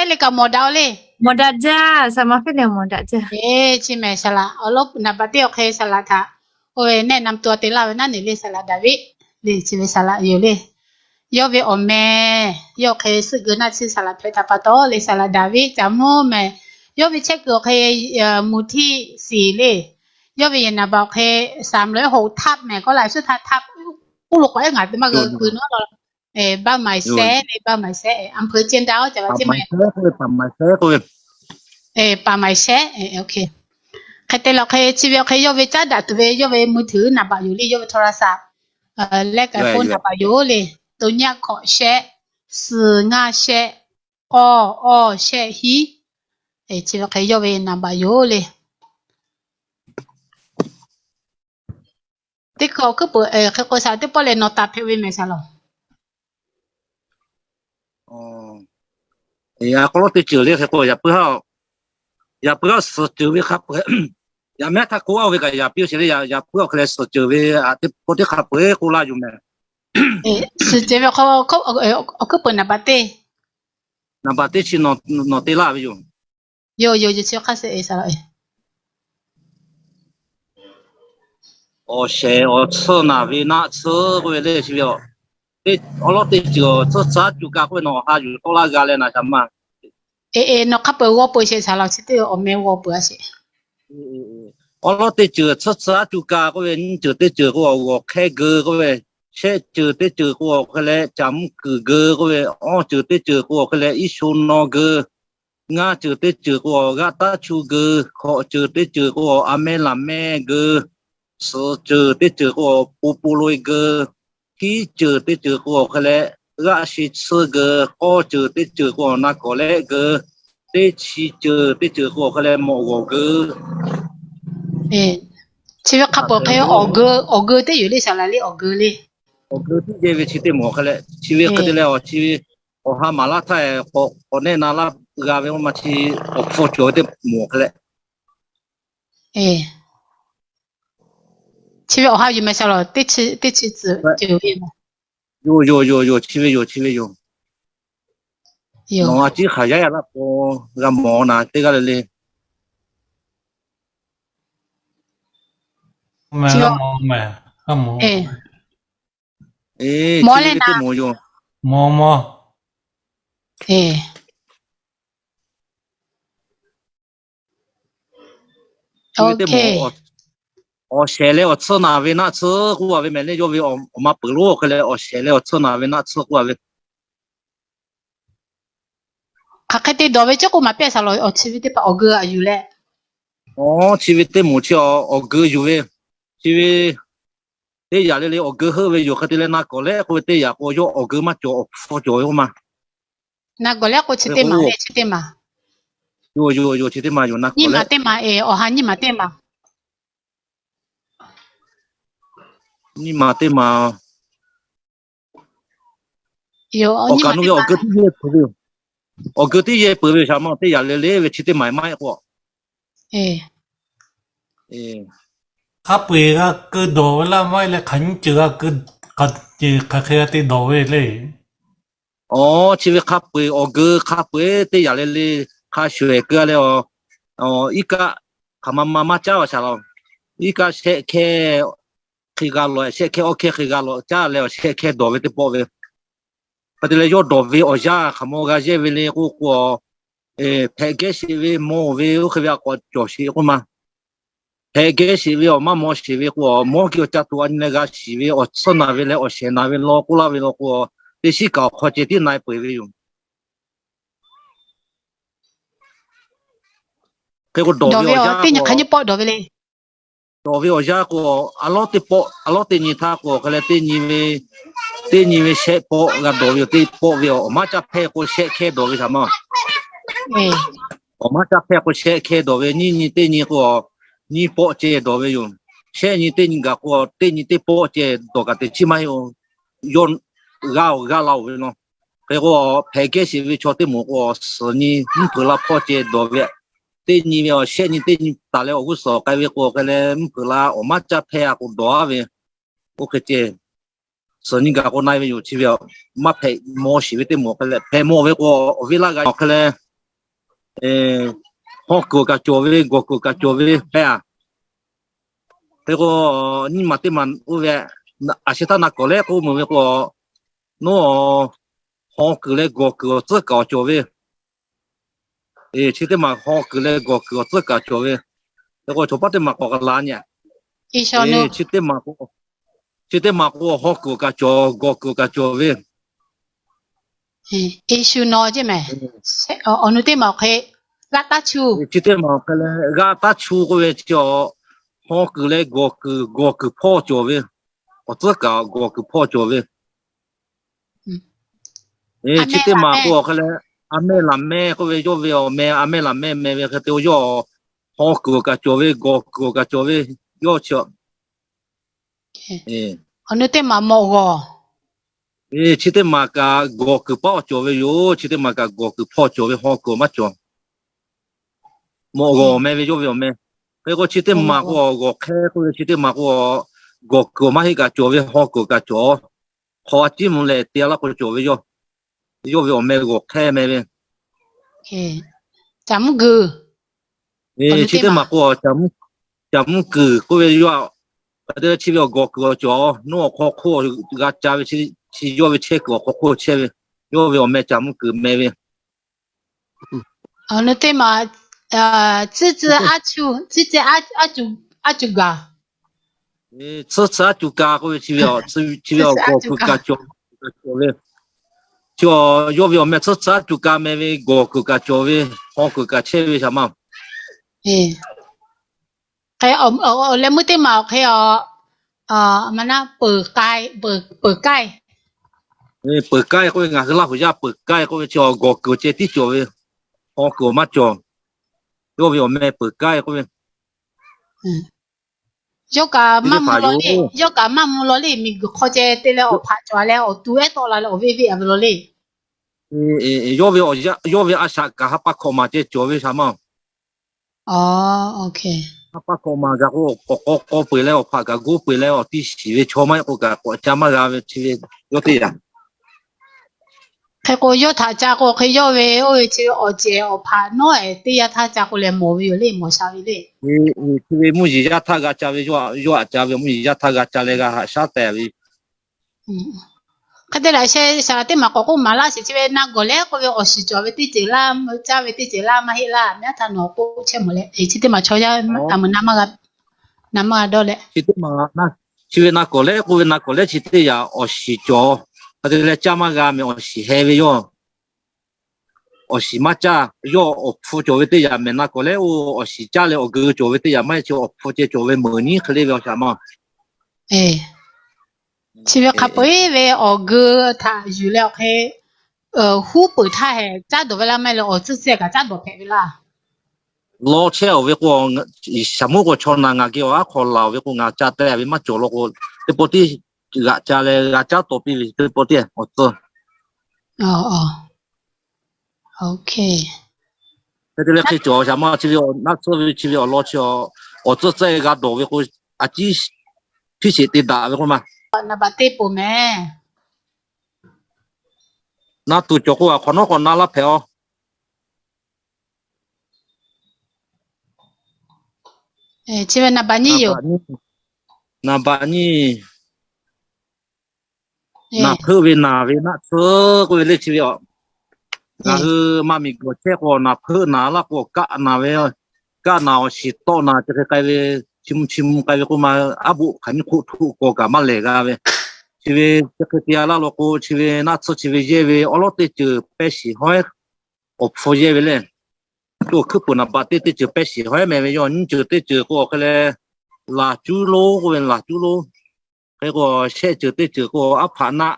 le kaꞈ mawˬ daꞈ-o le. Mawˬ daꞈ jaˇ, saˍ laꞈ ma hpehˇ le mawˬ daꞈ jaˇ. Chi mehˍ saˍ laꞈ, awˬ lawˉ naˍ baꞈ teˇ awˬ hk'e saˍ laꞈ htaꞈ oˇ ve แนะนำตัว te laˇ ve naˉ neˬ le saˍ laꞈ Daˍviˆ le chi ve saˍ laꞈ yoˬ le. Yawˇ ve awˬ meh, yawˇ hk'e suhˆ geu naˆ chi saˍ laꞈ hpehꞈ htaꞈ pa taw le saˍ laꞈ Daˍviˆ caˍ mvuhˇ mehˍ. Yawˇ ve chehˇ kuiˬ awˬ hk'e มูลนิธิ siˍ le. Yawˇ ve yehˬ naˍ baꞈ awˬ hk'e สามร้อยหกทับ mehˍ k'oˆ la, suhˆ htaˇ htaˇ uˉ lo k'awꞈ ehˉ ngaˬ te maˇ g'a keu naˉ la. บ้านใหม่แซะ บ้านใหม่แซะ อำเภอเชียงดาว ป่าไม้แซะ ป่าไม้แซะ Hk'e te leh hk'e chi ve awˬ hk'e yawˇ ve caˉ daꞈ tuˬ ve yawˇ ve มือถือ naˍ baꞈ yoˬ le, yawˇ ve โทรศัพท์ leh k'ai โฟน naˍ baꞈ yoˬ le. ตัวเนี้ย hkawꞈ shehˆ, suhˍ ngaˇ shehˆ, k'awˇ awˇ shehˆ hiˉ. Chi ve hk'e yawˇ ve naˍ baꞈ yoˬ le. Teˇ hkui awˬ hkuiˉ peuˬ hk'e k'o saˍ laꞈ teˇ pawˆ leh nawˬ taˍ hpehꞈ ve mehˍ saˍ laꞈ. Awˬ hk'aw lo teˇ ceuˬ le hk'e k'o, yaꞈ puiˉ haˉ, yaꞈ puiˉ haˉ suhˍ ceuˬ ve hk'a peu-eˬ, yaꞈ mehˉ htaˇ k'oˆ a ve kaꞈ yaꞈ piˇ-oˬ sheˍ le, yaꞈ puiˉ awˬ hk'e leh suhˍ ceuˬ ve a teˇ pawˆ teˇ hk'a peu-eˬ k'oˆ laˇ yoˬ mehˍ. Suhˍ ceuˬ ve awˬ hk'aw, awˬ hkuiˉ peuˬ naˍ baꞈ teˇ, naˍ baꞈ teˇ chi nawˬ te laˇ ve yoˬ. Yoˬ yoˬ yoˬ, chi hk'aˇ suh e saˍ laꞈ. Awˬ shehˍ awˬ tsuhˇ naˍ ve naˆ tsuhˇ k'oˆ ve le chi ve, awˬ lawˉ teˇ ceuˬ tsuhˇ tcuhˉ cuˇ ka k'oˆ ve nawˬ awˬ ha yuˬ tawˆ laˇ g'a leh naˍ shaˍ ma. E e, nawˬ hk'a peu-eˬ g'aw peuˬ sheˍ saˍ laꞈ, chi teˇ awˬ meh g'aw peuˬ a sheˍ. Awˬ lawˉ teˇ ceuˬ tsuhˇ tcuhˉ cuˇ ka k'oˆ ve, nyiˇ ceuˬ teˇ ceuˬ k'o awˬ g'awˬ hk'ehˇ geu k'oˆ ve, shehˆ ceuˬ teˇ ceuˬ k'o awˬ hk'e leh caˍ mvuhˇ kuiˬ geu k'oˆ ve, awˇ ceuˬ teˇ ceuˬ k'o awˬ hk'e leh iˉ sho naw geu, ngaˇ ceuˬ teˇ ceuˬ k'o awˬ g'aˆ taˉ chu geu, hkawꞈ ceuˬ teˇ ceuˬ k'o awˬ a meh laˬ meh geu, suhˍ ceuˬ teˇ ceuˬ k'o awˬ po po lo e geu, hiˉ ceuˬ teˇ ceuˬ k'o awˬ hk'e leh g'aˆ she tsuhˇ geu, k'awˇ ceuˬ teˇ ceuˬ k'o awˬ na kawˍ lehˆ geu, teˇ chi ceuˬ teˇ ceuˬ k'o awˬ hk'e leh mawꞈ g'awˬ geu. Chi ve hk'a peu-eˬ hk'e awˬ geu, awˬ geu teˇ yoˬ le saˍ laꞈ le, awˬ geu le. Awˬ geu teˇ yehˬ ve chi teˇ moˍ awˬ hk'e leh chi ve hk'e te leh awˬ chi ve awˬ ha maˍ laˇ htaˇ k'awꞈ nehˆ na laˇ g'a ve oˇ ma chi awˬ hpfuhˇ cawˬ ve teˇ moˍ awˬ hk'e leh Chi ve awˬ ha yuˬ mehˍ saˍ laꞈ, teˇ chi tcuhˍ ceuˬ ve yoˬ. Yoˬ yoˬ yoˬ yoˬ, chi ve yoˬ, chi ve yoˬ. Nawˬ a ciˉ hk'aˬ yaˇ yaˇ laˇ k'o, g'a mawˬ naˍ teˇ g'aˇ le le. Mawˬ leh naˍ. Mawˬ mawˬ. Chi ve teˇ moˍ, awˬ shehˍ leh awˬ tsuhˇ naˍ ve naˆ tsuhˇ k'oˆ a ve mehˍ le, yawˇ ve awˬ ma peuˬ lo hk'e leh awˬ shehˍ leh awˬ tsuhˇ naˍ ve naˆ tsuhˇ k'oˆ a ve. Hk'aˬ hk'e te dawˬ ve ceˇ k'oˆ maˍ piˇ a saˍ laꞈ, awˬ chi ve teˇ hpaˍ awˬ geu a yuˬ leh. Awˬ, chi ve teˇ moˍ chi awˬ geu yuˬ ve, chi ve teˇ yaꞈ le le awˬ geu heuˆ ve yoˬ. Hk'e te leh na kawˍ leh k'oˆ ve teˇ yaꞈ k'o yawˇ awˬ geu maˇ cawˬ, awˬ hpfuhˇ cawˬ ve k'oˆ ma. Na kawˍ leh k'o chi teˇ maˍ le, chi teˇ maˍ. Yoˬ yoˬ yoˬ, chi teˇ maˍ yoˬ, na kawˍ leh. Nyiˇ maˬ teˇ maˍ, awˬ ha nyiˇ maˬ teˇ maˍ. Nyiˇ maˬ teˇ maˍ. Awˬ kaꞈ nu ve awˬ geu teˇ yehˬ peuˬ ve yoˬ. Awˬ geu teˇ yehˬ peuˬ ve yoˬ, shaˍ ma teˇ yaꞈ le le ve chi teˇ maˍ maˇ heˆ k'o. Hk'a peu-eˬ g'a keu dawˬ ve laˇ maˇ heˆ leh hk'aˬ nyiˇ ceuˬ g'a keu, hk'aˬ ceuˬ hk'aˬ hk'e g'a te dawˬ ve le. Awˬ, chi ve hk'a peu-eˬ awˬ geu hk'a peu-eˬ teˇ yaꞈ le le hk'a shuˍ ehˍ keu a leh, iˉ kaˆ hk'aˬ ma ma maˇ caˉ a shaˍ laꞈ. Iˉ kaˆ shehˆ hkehˇ hk'e g'a lawꞈ, shehˆ hkehˇ awˇ hkehˇ hk'e g'a lawꞈ caˉ leh awˬ shehˆ hkehˇ dawˬ ve teˇ pawˆ ve. Hk'e te leh yawˇ dawˬ ve awˬ yanˇ hk'aˬ ma g'a yehˇ ve le k'oˆ k'o, hpehꞈ geh sheˍ ve mawˬ ve oˇ hk'e ve a k'awꞈ cawˬ sheˍ k'oˆ ma. Hpehꞈ geh sheˍ ve awˬ maˇ mawˬ sheˍ ve k'o, mawˇ kiˇ awˬ ca tuˬ a nyi leh g'a shiˍ ve awˬ tsuhˇ naˍ ve leh awˬ shehˍ naˍ ve law k'oˆ laˇ ve law k'o, teˇ shiˉ kaꞈ awˬ hk'aw ceh tiˉ na e peuˬ ve yoˬ. Hk'e k'o dawˬ ve awˬ yanˇ k'o, dawˬ ve awˬ yanˇ k'o, a lawˉ teˇ pawˆ a lawˉ teˇ nyi htaˇ k'o hk'e leh teˇ nyi ve, teˇ nyi ve shehˆ pawˆ g'a dawˬ ve yoˬ. Teˇ pawˆ ve awˬ maˇ caˇ hpehˇ k'o shehˆ hkehˇ dawˬ ve shaˍ ma. Awˬ maˇ caˇ hpehˇ k'o shehˆ hkehˇ dawˬ ve, nyiˇ nyi teˇ nyi k'o nyiˇ pawˆ ceh dawˬ ve yoˬ. Shehˆ nyi teˇ nyi gaˬ k'o teˇ nyi teˇ pawˆ ceh dawˬ kaꞈ teꞈ chiˉ maˇ heˆ. Yawˇ g'a-oˬ g'a la-oˬ ve law. Hk'e k'o, hpehꞈ geh sheˍ ve chaw teˇ moˍ k'o, suhˍ nyi mvuhˇ hpeuꞈ la hpawˇ ceh dawˬ ve, teˇ nyi ve awˬ shehˆ nyi teˇ nyi taˍ leh awˬ g'uˇ suhˍ k'ai ve k'o hk'e leh mvuhˇ hpeuꞈ la awˬ maˇ caˇ hpehˇ a k'o dawˬ a ve, oˇ hk'e ceh suhˍ nyi gaˬ k'o na e ve yoˬ. Chi ve maˇ hpehꞈ maw sheˍ ve teˇ moˍ hk'e leh, hpehꞈ maw ve k'o awˬ viˉ laˇ g'a hk'e leh Hawˇ kuiˬ awˬ kaꞈ cawˬ ve, gawˬ kuiˬ awˬ kaꞈ cawˬ ve hpehꞈ a. Hk'e k'o, nyiˇ maˬ teˇ maˬ oˇ ve, a sheh htaˇ na kawˍ leh k'oˆ meuˬ ve k'o, nawˬ hawˇ kuiˬ leh gawˬ kuiˬ awˬ tcuhˉ kaꞈ awˬ cawˬ ve. Chi teˇ maˬ hawˇ kuiˬ leh gawˬ kuiˬ awˬ tcuhˉ kaꞈ cawˬ ve. Hk'e k'o, chaw paˉ teˇ maˬ k'awꞈ k'aꞈ la nyi. Chi teˇ maˬ k'o, chi teˇ maˬ k'o hawˇ kuiˬ awˬ kaꞈ cawˬ, gawˬ kuiˬ awˬ kaꞈ cawˬ ve. Awˬ nu teˇ maˬ, chi teˇ maˬ awˬ hk'e leh g'aˇ taˉ chu k'oˆ ve chi, hawˇ kuiˬ leh gawˬ kuiˬ, gawˬ kuiˬ hpawˇ cawˬ ve. Awˬ tcuhˉ kaꞈ gawˬ kuiˬ hpawˇ cawˬ ve. Chi teˇ maˬ k'o awˬ hk'e leh, a mehˇ laˬ mehˇ k'oˆ ve yawˇ ve awˬ meh, a mehˇ laˬ mehˇ meh ve hk'e te yawˇ, hawˇ kuiˬ awˬ kaꞈ cawˬ ve, gawˬ kuiˬ awˬ kaꞈ cawˬ ve, yawˇ chi a. Awˬ nu teˇ maˬ mawꞈ g'awˬ. Chi teˇ maˬ kaꞈ gawˬ kuiˬ paˉ awˬ cawˬ ve yoˬ. Chi teˇ maˬ kaꞈ gawˬ kuiˬ hpawˇ cawˬ ve, hawˇ kuiˬ maˇ cawˬ. Mawꞈ g'awˬ meh ve yawˇ ve awˬ meh. Hk'e k'o, chi teˇ maˬ k'o g'awˬ hk'ehˇ k'oˆ ve, chi teˇ maˬ k'o gawˬ kuiˬ maˇ heˆ kaꞈ cawˬ ve, hawˇ kuiˬ kaꞈ cawˬ. Hk'aw a ciˉ mvuh leh te a laˇ k'o cawˬ ve yoˬ. Yawˇ ve awˬ meh g'awˬ hk'ehˇ meh ve. Caˬ mvuhˇ kuiˬ. Chi teˇ maˬ k'o, caˬ mvuhˇ kuiˬ k'oˆ ve yoˬ. Chi ve awˬ gawˬ kuiˬ awˬ cawˬ, nawˬ awˬ hk'aw hk'oˆ g'a ca ve, chi yawˇ ve chehˇ kuiˬ awˬ hk'aw hk'oˆ chehˇ ve, yawˇ ve awˬ meh caˬ mvuhˇ kuiˬ meh ve. Awˬ nu teˇ maˬ, tcuhˉ tcuhˉ aˉ cu gaˬ. Tcuhˉ tcuhˉ aˉ cu ka k'oˆ ve, chi ve awˬ gawˬ kuiˬ kaꞈ cawˬ, cawˬ ve. Chi yawˇ ve awˬ meh tcuhˉ tcuhˉ aˉ cu ka meh ve, gawˬ kuiˬ kaꞈ cawˬ ve, hawˇ kuiˬ kaꞈ chehˇ ve shaˍ ma. Hk'e, awˬ leh meuˇ teˇ maˬ awˬ hk'e a, maˇ naˆ peuˬ k'ai, peuˬ k'ai. Peuˬ k'ai k'oˆ ve, ngaˬ hui Laˇ huˍ yaˇ peuˬ k'ai k'oˆ ve chi awˬ gawˬ kuiˬ ceh tiˉ cawˬ ve, hawˇ kuiˬ maˇ cawˬ. Yawˇ ve awˬ meh peuˬ k'ai k'oˆ ve. Yawˇ kaꞈ maˇ mvuh law le, yawˇ kaꞈ maˇ mvuh law le, miˬ guiˬ hk'aw ceh te leh awˬ hpaꞈ cawˬ leh awˬ tu ehˉ tawˆ la leh awˬ veˆ veˆ a ve law le. Yawˇ ve a shaꞈ kaꞈ ha pa hkawꞈ maˬ ceh cawˬ ve shaˍ ma. Ha pa hkawꞈ maˬ gaˬ k'o, k'awꞈ k'aw k'aw peu eˬ leh awˬ hpaꞈ kaꞈ goˇ peu eˬ leh awˬ ti shiˍ ve chaw maˇ heˆ k'o kaꞈ k'awꞈ ca maˇ g'a ve chi ve yawˇ teˇ yanˇ. Hk'e k'o, yawˇ htaꞈ ca k'o hk'e yawˇ ve oˇ ve chi awˬ cehˬ awˬ hpaꞈ nawˉ ehˍ teˇ yanˇ htaˇ ca k'o lehˬ mawˬ ve yoˬ le, mawˬ sha ve le. Chi ve mvuhˇ yeˬ yaˇ htaˇ g'a ca ve, yawˇ aꞈ ca ve mvuhˇ yeˬ yaˇ htaˇ g'a ca leh g'a haꞈ shaˉ tehꞈ ve. Hk'e te leh sheh shaˍ teˇ maˬ k'awꞈ k'oˆ maˍ laˇ sheˍ, chi ve na gawˬ leh k'oˆ ve awˬ shiˍ cawˬ ve teˇ ceuˬ laˇ, caˇ ve teˇ ceuˬ laˇ maˇ heˆ laˇ, mehˉ htaˇ nawˬ k'oˆ chehˇ mawˬ leh, chi teˇ maˬ chaw yaˇ a meuꞈ na maˇ g'a, na maˇ g'a dawˇ leh. Chi ve na kawˬ leh k'oˆ ve na kawˬ leh chi teˇ yanˇ awˬ shiˍ cawˬ. Hk'e te leh caˇ maˇ g'a mehˍ awˬ shiˍ heh ve yoˬ. Awˬ shiˍ maˇ caˇ, yawˇ awˬ hpu cawˬ ve teˇ yanˇ mehˍ na kawˬ leh oˇ awˬ shiˍ caˇ leh awˬ geu cawˬ ve teˇ yanˇ maˇ heˆ, chi awˬ hpu ceh cawˬ ve meuꞈ nyiˉ hk'e le ve awˬ shaˍ ma. Chi ve hk'a peu-eˬ ve awˬ geu htaꞈ yuˬ leh awˬ hk'e huˉ peuˬ htaˇ hehꞈ caˉ dawˬ ve laˇ maˇ heˆ leh awˬ tcuhˇ tcuhˇ kaꞈ caˉ dawˬ hpehꞈ ve laˇ. Lawˇ chehˇ-oˬ ve k'o, shaˍ muˉ k'o chaw naˬ ngaˬ geh awˬ aˉ hk'aw laˬ-oˬ ve k'o, ngaˬ ca teh ve maˇ cawˬ law k'o, teˇ pawˆ tiˉ g'aꞈ ca leh g'a caˉ tawˍ piˇ ve teˇ pawˆ tiˉ awˬ tcuhˇ. Hk'e te leh hk'e cawˬ shaˍ ma, chi ve naˆ tsuhˇ ve chi ve awˬ lawn chi awˬ tcuhˇ tcuhˇ g'a dawˬ ve k'o, a ciˉ hpiˇ sheˍ te daꞈ ve k'oˆ ma. Naˍ baꞈ teˇ poˬ mehˍ. Naˆ tuˬ cawˬ k'o, a hk'awꞈ nawˉ k'awꞈ na laˇ hpehꞈ-aw. Chi ve naˍ baꞈ nyiˇ yoˬ. Naˍ baꞈ nyiˇ. Naˍ hpeuˆ ve naˬ ve naˆ tsuhˇ k'oˆ ve le chi ve a. Ngaˬ hui maˇ miˬ gawˬ chehˇ k'o, naˍ hpeuˆ naˬ laˇ k'o, kaˆ naˬ ve, kaˆ naˬ awˬ shiˍ tawˆ naˬ chi hk'e k'ai ve, chi mvuh chi mvuh k'ai ve k'oˆ ma, aˉ boˆ hk'aˬ miˇ hk'oˆ htoꞈ k'aw kaꞈ maˇ lehˬ g'a ve. Chi ve chi hk'e te a laˇ law k'o, chi ve naˆ tsuhˇ chi ve yehˇ ve awˉ lawˉ teˇ ceuˬ pehˇ shiˍ hawˉ awˬ hpu yehˇ ve le. Cawˬ hkuiˉ puiˍ naˍ baꞈ teˇ teˇ ceuˬ pehˇ shiˍ hawˉ meh ve yawˇ nyiˇ ceuˬ teˇ ceuˬ k'o awˬ hk'e leh, laˬ cuˉ lonˉ k'oˆ ve laˬ cuˉ lonˉ. Hk'e k'o, shehˆ ceuˬ teˇ ceuˬ k'o aˉ hpaꞈ naˆ,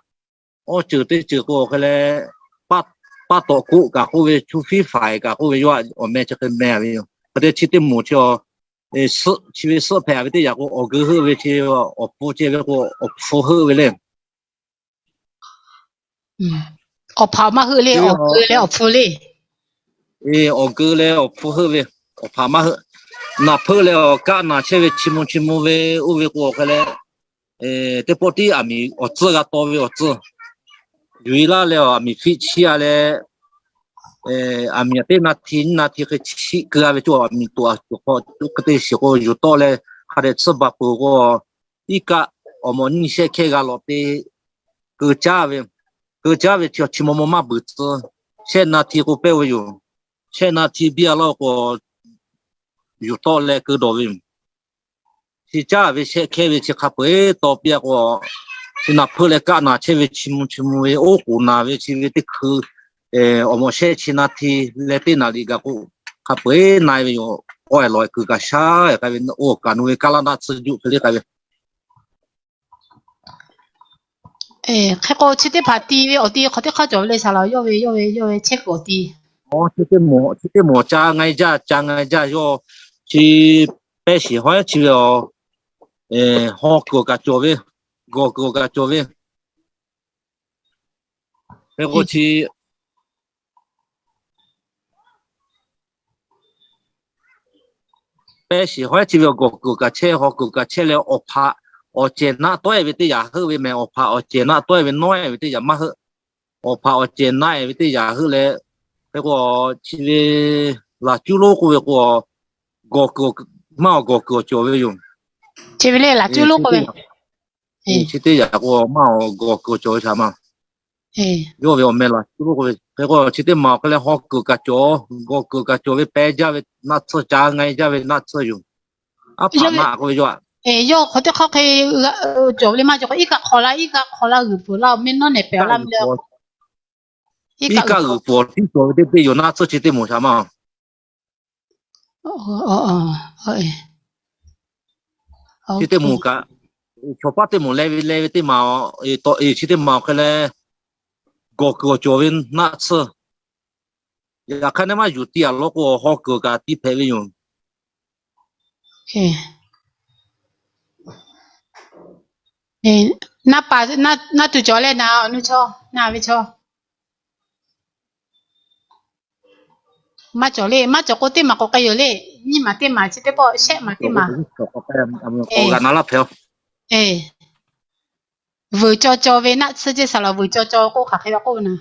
awˇ ceuˬ teˇ ceuˬ k'o awˬ hk'e leh, paˇ tawꞈ k'oˆ kaꞈ k'oˆ ve, chu fiˉ faiˍ kaꞈ k'oˆ ve, yawˇ awˬ meh chi hk'e meh ve yoˬ. Hk'e te chi teˇ moˍ chi, suhˆ chi ve suhˆ hpehꞈ ve teˇ yanˇ k'o, awˬ geu heuˆ ve chi awˬ hpu ceh ve k'o, awˬ hpu heuˆ ve le. Awˬ hpaꞈ maˇ heuˆ le, awˬ geu leh awˬ hpu le. Awˬ geu leh awˬ hpu heuˆ ve, awˬ hpaꞈ maˇ heuˆ. Naˍ hpeuˆ leh awˬ kaˆ naˬ chehˇ ve chi mvuh chi mvuh ve oˇ ve k'o awˬ hk'e leh, teˇ pawˆ tiˉ aˬ miˍ awˬ tcuhˇ g'a taw ve awˬ tcuhˇ. Yuˬ-e laˇ leh aˬ miˍ hpiˆ chiˇ a leh, Aˬ miˍ teˇ na hti nyiˇ na hti hk'e chiˆ keu-a ve cawˇ, aˬ miˍ toꞈ a tuˬ hk'aw tuˉ hk'e te shiˍ k'o, yuˬ tawˆ leh hk'a dehꞈ tsuhˇ baˬ peuˬ k'o, iˉ kaˆ awˬ mawꞈ nyiˇ shehˆ hkehˇ g'a lawꞈ te keu caˉ ve, keu caˉ ve chi maw maw maˇ beuˬ tcuh. Shehˆ na hti k'o pehˇ ve yoˬ. Shehˆ na hti biˇ a laˇ k'o, yuˬ tawˆ leh keu dawˬ ve yoˬ. Chi caˉ ve shehˆ hkehˇ ve chi hk'a peu-eˬ tawˆ piˇ-a k'o, chi naˬ hpeuˆ leh kaˆ naˬ chehˇ ve chi mvuh chi mvuh ve oˉ k'oˍ naˬ ve chi ve teˇ hkui, awˬ mawꞈ shehˆ chi na hti leh teˇ naˬ liꞈ gaˬ k'o, hk'a peu-eˬ na-e ve yoˬ. K'awehˬ lawˬ-e keu kaꞈ shaˉ-e k'ai ve, oˇ kaꞈ nu ve kaˇ laˇ naˆ tsuhˇ juˆ hk'e le k'ai ve. Hk'e k'o, chi teˇ hpaˍ ti ve awˬ ti hk'aw teˇ hk'aˇ cawˬ ve le, saˍ laꞈ yawˇ ve yawˇ ve yawˇ ve chehˇ kuiˬ awˬ ti. Chi teˇ moˍ, chi teˇ moˍ ca nga-e jaˇ, ca nga-e jaˇ yawˇ, chi pehˇ shiˍ haw-e chi ve a, haw kuiˬ kaꞈ cawˬ ve, gawˬ kuiˬ kaꞈ cawˬ ve. Hk'e k'o chi pehˇ shiˍ haw-e chi ve gawˬ kuiˬ kaꞈ chehˇ, haw kuiˬ kaꞈ chehˇ leh, awˬ hpaꞈ awˬ cehˬ naˆ tawˆ-e ve teˇ yanˇ heuˆ ve mehˍ, awˬ hpaꞈ awˬ cehˬ naˆ tawˆ-e ve nawˉ-e ve teˇ yanˇ maˇ heuˆ. Awˬ hpaꞈ awˬ cehˬ naˆ-e ve teˇ yanˇ heuˆ leh, hk'e k'o, chi ve laˬ cuˉ lonˉ k'oˆ ve k'o, gawˬ kuiˬ, maˇ awˬ gawˬ kuiˬ awˬ cawˬ ve yoˬ. Chi ve le laˬ cuˉ lonˉ k'oˆ ve, chi teˇ yanˇ k'o maˇ awˬ gawˬ kuiˬ awˬ cawˬ ve htaꞈ ma. Yawˇ ve awˬ meh laˬ cuˉ lonˉ k'oˆ ve, hk'e k'o chi teˇ maˬ awˬ hk'e leh haw kuiˬ kaꞈ cawˬ, gawˬ kuiˬ kaꞈ cawˬ ve pehˇ jaˇ ve naˆ tsuhˇ, ca nga-e jaˇ ve naˆ tsuhˇ yoˬ. Aˉ hpaꞈ naˆ k'oˆ ve yoˬ. Yawˇ hk'aw teˇ hk'aˇ hk'e cawˬ ve le maˇ cawˬ k'o, iˉ kaˆ hk'awꞈ laˇ, iˉ kaˆ hk'awꞈ laˇ g'uiˬ pfuhˍ laˇ, awˬ mehˇ nawˉ nehˬ pehꞈ laˇ ve le. Iˉ kaˆ g'uiˬ pfuhˍ tiˉ cawˬ ve teˇ teˇ yoˬ naˆ tsuhˇ chi teˇ moˍ shaˍ ma. Chi teˇ moˍ kaꞈ, chaw paˉ teˇ moˍ leh ve leh ve teˇ maˬ, chi teˇ maˬ awˬ hk'e leh gawˬ kuiˬ awˬ cawˬ ve naˆ tsuhˇ. Yaꞈ hk'aˇ neˇ maˇ yuˬ tiˇ-a law k'o, haw kuiˬ kaꞈ tiˇ hpehꞈ ve yoˬ. Naˆ tuˬ cawˬ leh na, awˬ nu chaw na ve chaw. Maˇ cawˬ le, maˇ cawˬ k'o teˇ maˬ k'awꞈ k'ai yoˬ le. Nyiˇ maˬ teˇ maˬ chi teˇ pawˆ, shehˆ maˬ teˇ maˬ. Awˬ g'aꞈ na laˇ hpehꞈ-oˬ. Vuiˬ caw caw ve naˆ tsuhˇ ceˇ saˍ laꞈ, vuiˬ caw caw k'oˆ hk'aˬ hk'e ve k'oˆ ve na.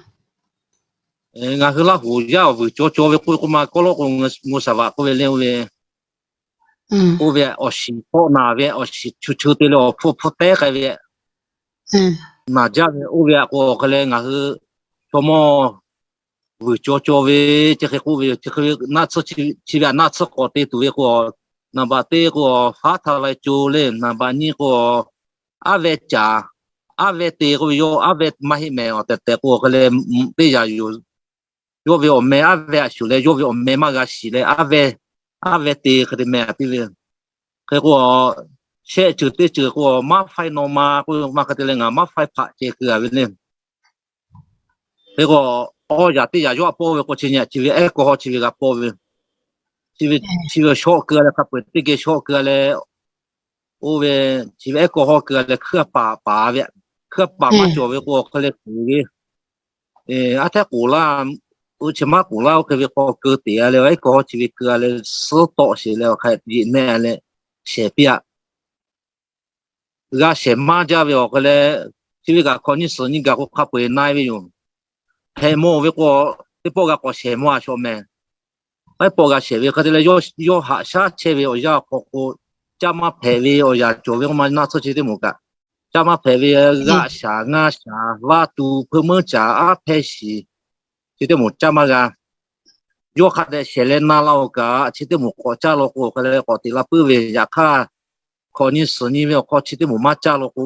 Ngaˬ hui Laˇ huˍ yaˇ awˬ vuiˬ caw caw ve k'oˆ ve k'o, maˇ kawˆ lawˉ k'o, Ngaw Saˍ Vaꞈ k'oˆ ve le, oˇ ve, oˇ ve awˬ shiˍ tawˆ naˬ ve, awˬ shiˍ chu chu te leh awˬ hpfuhˇ hpfuhˇ tehˉ k'ai ve, naˬ jaˇ ve oˇ ve aꞈ k'o, awˬ hk'e leh ngaˬ hui chaw mawˇ vuiˬ caw caw ve, chi hk'e k'oˆ ve yoˬ. Chi hk'e ve naˆ tsuhˇ, chi ve aꞈ naˆ tsuhˇ k'awꞈ te tuˬ ve k'o, naˍ baꞈ teˇ k'o, faˉ htaˇ lai co le, naˍ baꞈ nyiˇ k'o, aˉ veh caˍ, aˉ veh te k'oˆ ve yoˬ. Aˉ veh maˇ heˆ mehˍ, awˬ tehˬ tehˬ k'o, awˬ hk'e leh teˇ yanˇ yoˬ. Yawˇ ve awˬ meh aˉ veh aꞈ shuˍ leh, yawˇ ve awˬ meh maˇ g'a shiˍ leh, aˉ veh, aˉ veh te hk'e te meh a piˇ ve. Hk'e k'o, shehˆ ceuˬ teˇ ceuˬ k'o, maˇ faiˇ naw ma k'oˆ ve maˇ hk'e te leh, ngaˬ maˇ faiˇ hpaꞈ ceh keu a ve le. Hk'e k'o, awˇ yaꞈ teˇ yaꞈ yawˇ aꞈ pawˆ ve k'o, chi nyi chi ve ehˉ kawˇ hawˇ chi ve g'a pawˆ ve. Chi ve shawˆ keu a leh, hk'a peu-eˬ teˇ geh shawˆ keu a leh, oˇ ve, chi ve ehˉ kawˇ hawˇ keu a leh hkuiˉ a paˍ paˍ ve, hkuiˉ a paˍ maˇ cawˬ ve k'o, awˬ hk'e leh kuˬ ve, aˉ hteˇ k'oˍ laˇ, oˇ chi maˇ k'oˍ laˇ, oˇ hk'e ve k'awꞈ keu te a leh, ehˉ kawˇ hawˇ chi ve keu a leh, suhˉ tawˆ sheˍ leh, awˬ hk'e yeꞈ mehˆ a leh shehˍ piˇ-a. G'a shehˍ maˇ jaˇ ve awˬ hk'e leh, chi ve kaꞈ hkawꞈ nyiˇ suhˍ nyiˇ gaˬ k'o, hk'a peu-eˬ na-e ve yoˬ. Hpehꞈ mawˇ ve k'o, teˇ pawˆ g'a k'awꞈ shehˍ mawˇ a shawꞈ mehˍ. Ehˉ pawˆ g'a shehˍ ve hk'e te leh, yawˇ haꞈ shaˉ chehˇ ve awˬ yanˇ awˬ hk'aw k'o, caˇ maˇ hpehꞈ ve awˬ yanˇ cawˬ ve k'oˆ ma, naˆ tsuhˇ chi teˇ moˍ kaꞈ, caˇ maˇ hpehꞈ ve g'aˆ shaˍ ngaˇ shaˍ vaˇ tuˬ hpeuˇ meuˇ caˍ aˉ hpehˇ shiˍ, chi teˇ moˍ caˇ maˇ g'a. Yawˇ hk'a dehꞈ shehˍ leh na la-oˬ kaꞈ, chi teˇ moˍ k'awꞈ caˇ law k'o, hk'e leh k'awꞈ teꞈ la puiˉ ve. Yaꞈ hk'aˇ, hkawꞈ nyiˇ suhˍ nyiˇ ve awˬ hk'aw chi teˇ moˍ maˇ caˇ law k'o,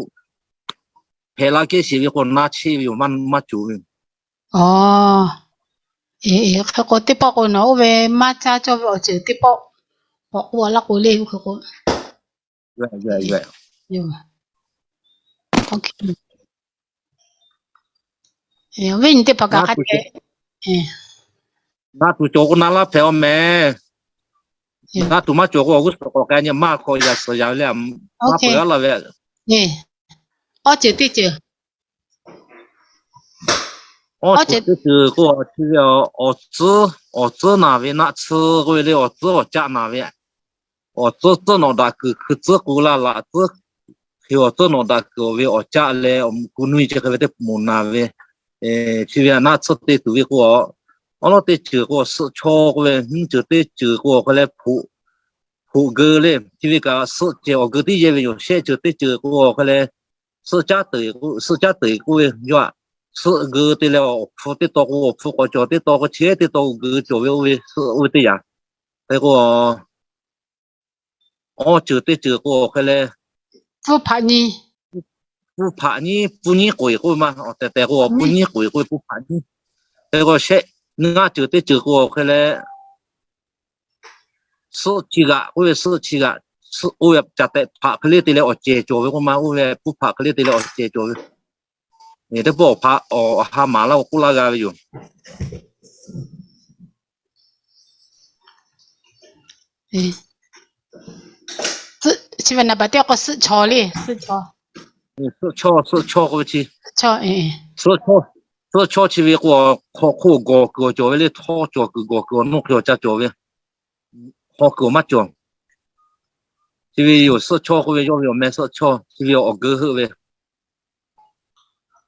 hpehꞈ la kehˉ sheˍ ve k'o, na cheˇ ve yoˬ, maˇ cawˬ ve. Hk'e k'o, teˇ pawˆ k'o nawˬ oˇ ve maˇ caˇ cawˇ ve awˬ ceuˬ teˇ pawˆ k'awꞈ k'oˆ laˇ k'o le, oˇ hk'e k'o, venˇ nyi teˇ hpaˍ kaꞈ hk'a te. Ngaˬ tuˬ cawˬ k'o na laˇ hpehꞈ-aw mehˍ. Ngaˬ tuˬ maˇ cawˬ k'o, awˬ g'uˇ suhˍ k'awꞈ k'ai nyi, maˇ hkawꞈ yaꞈ suhˍ yaꞈ ve le, maˇ peuˬ-a la ve. Awˇ ceuˬ teˇ ceuˬ, awˇ ceuˬ teˇ ceuˬ k'o, chi ve awˬ tcuhˉ, awˬ tcuhˉ naˬ ve naˆ tsuhˇ k'oˆ ve le, awˬ tcuhˉ awˬ caˆ naˬ ve, awˬ tcuhˉ tcuhˉ nawꞈ daꞈ kuiˬ hkui tcuhˉ k'o laˇ, laꞈ tcuhˉ hkui awˬ tcuhˉ nawꞈ daꞈ kuiˬ awˬ ve awˬ caˆ leh, awˬ kuˬ nuˇ-e chi hk'e ve teˇ moˍ naˬ ve, chi ve naˆ tsuhˇ te tuˬ ve k'o, Awˉ lawˉ teˇ ceuˬ k'o, suhˆ chaw k'oˆ ve, nyiˇ ceuˬ teˇ ceuˬ k'o awˬ hk'aw leh hpoꞈ, hpoꞈ geu le. Chi ve kaꞈ suhˆ cehˬ awˬ geu tiˉ yehˇ ve yoˬ. Shehˆ ceuˬ teˇ ceuˬ k'o awˬ hk'aw leh suhˆ caˉ teꞈ, suhˆ caˉ teꞈ k'oˆ ve yawˇ aꞈ, suhˆ geu te leh awˬ hpu teˇ taw k'o, awˬ hpu k'awꞈ cawˬ, teˇ taw k'o chi teˇ taw geu cawˬ ve oˇ ve, suhˆ oˇ ve teˇ yanˇ. Hk'e k'o, awˇ ceuˬ teˇ ceuˬ k'o awˬ hk'e leh, pfuhˇ hpaꞈ nyiˇ, pfuhˇ hpaꞈ nyiˇ, pfuhˇ nyiˉ k'oꞈ-eˬ k'oˆ ve maˇ, awˬ tehˬ tehˬ k'o pfuhˇ nyiˉ k'oꞈ-eˬ k'oˆ ve, pfuhˇ hpaꞈ nyiˇ. Hk'e k'o shehˆ, ngaˇ ceuˬ teˇ ceuˬ k'o awˬ hk'e leh, suhˆ chi g'aꞈ k'oˆ ve, suhˆ chi g'aꞈ, oˇ ve caˬ tehꞈ hpaꞈ hk'e le te leh awˬ cehˬ cawˬ ve k'oˆ ma, oˇ ve pfuhˇ hpaꞈ hk'e le te leh awˬ cehˬ cawˬ ve. Teˇ pawˆ awˬ ha maˍ laˇ k'oˆ laˇ g'a ve yoˬ. Chi ve naˍ baˬ teˇ k'o suhˆ chaw le, suhˆ chaw, suhˆ chaw k'oˆ ve chi, suhˆ chaw chi ve k'o, hk'aw hk'oˆ gawˬ kuiˬ awˬ cawˬ ve le, htawˇ cawˬ kuiˬ gawˬ kuiˬ awˬ nawˇ hk'e awˬ ca cawˬ ve, hk'aw kuiˬ awˬ maˇ cawˬ. Chi ve yoˬ, suhˆ chaw k'oˆ ve yawˇ ve awˬ meh suhˆ chaw, chi ve awˬ geu heuˆ ve,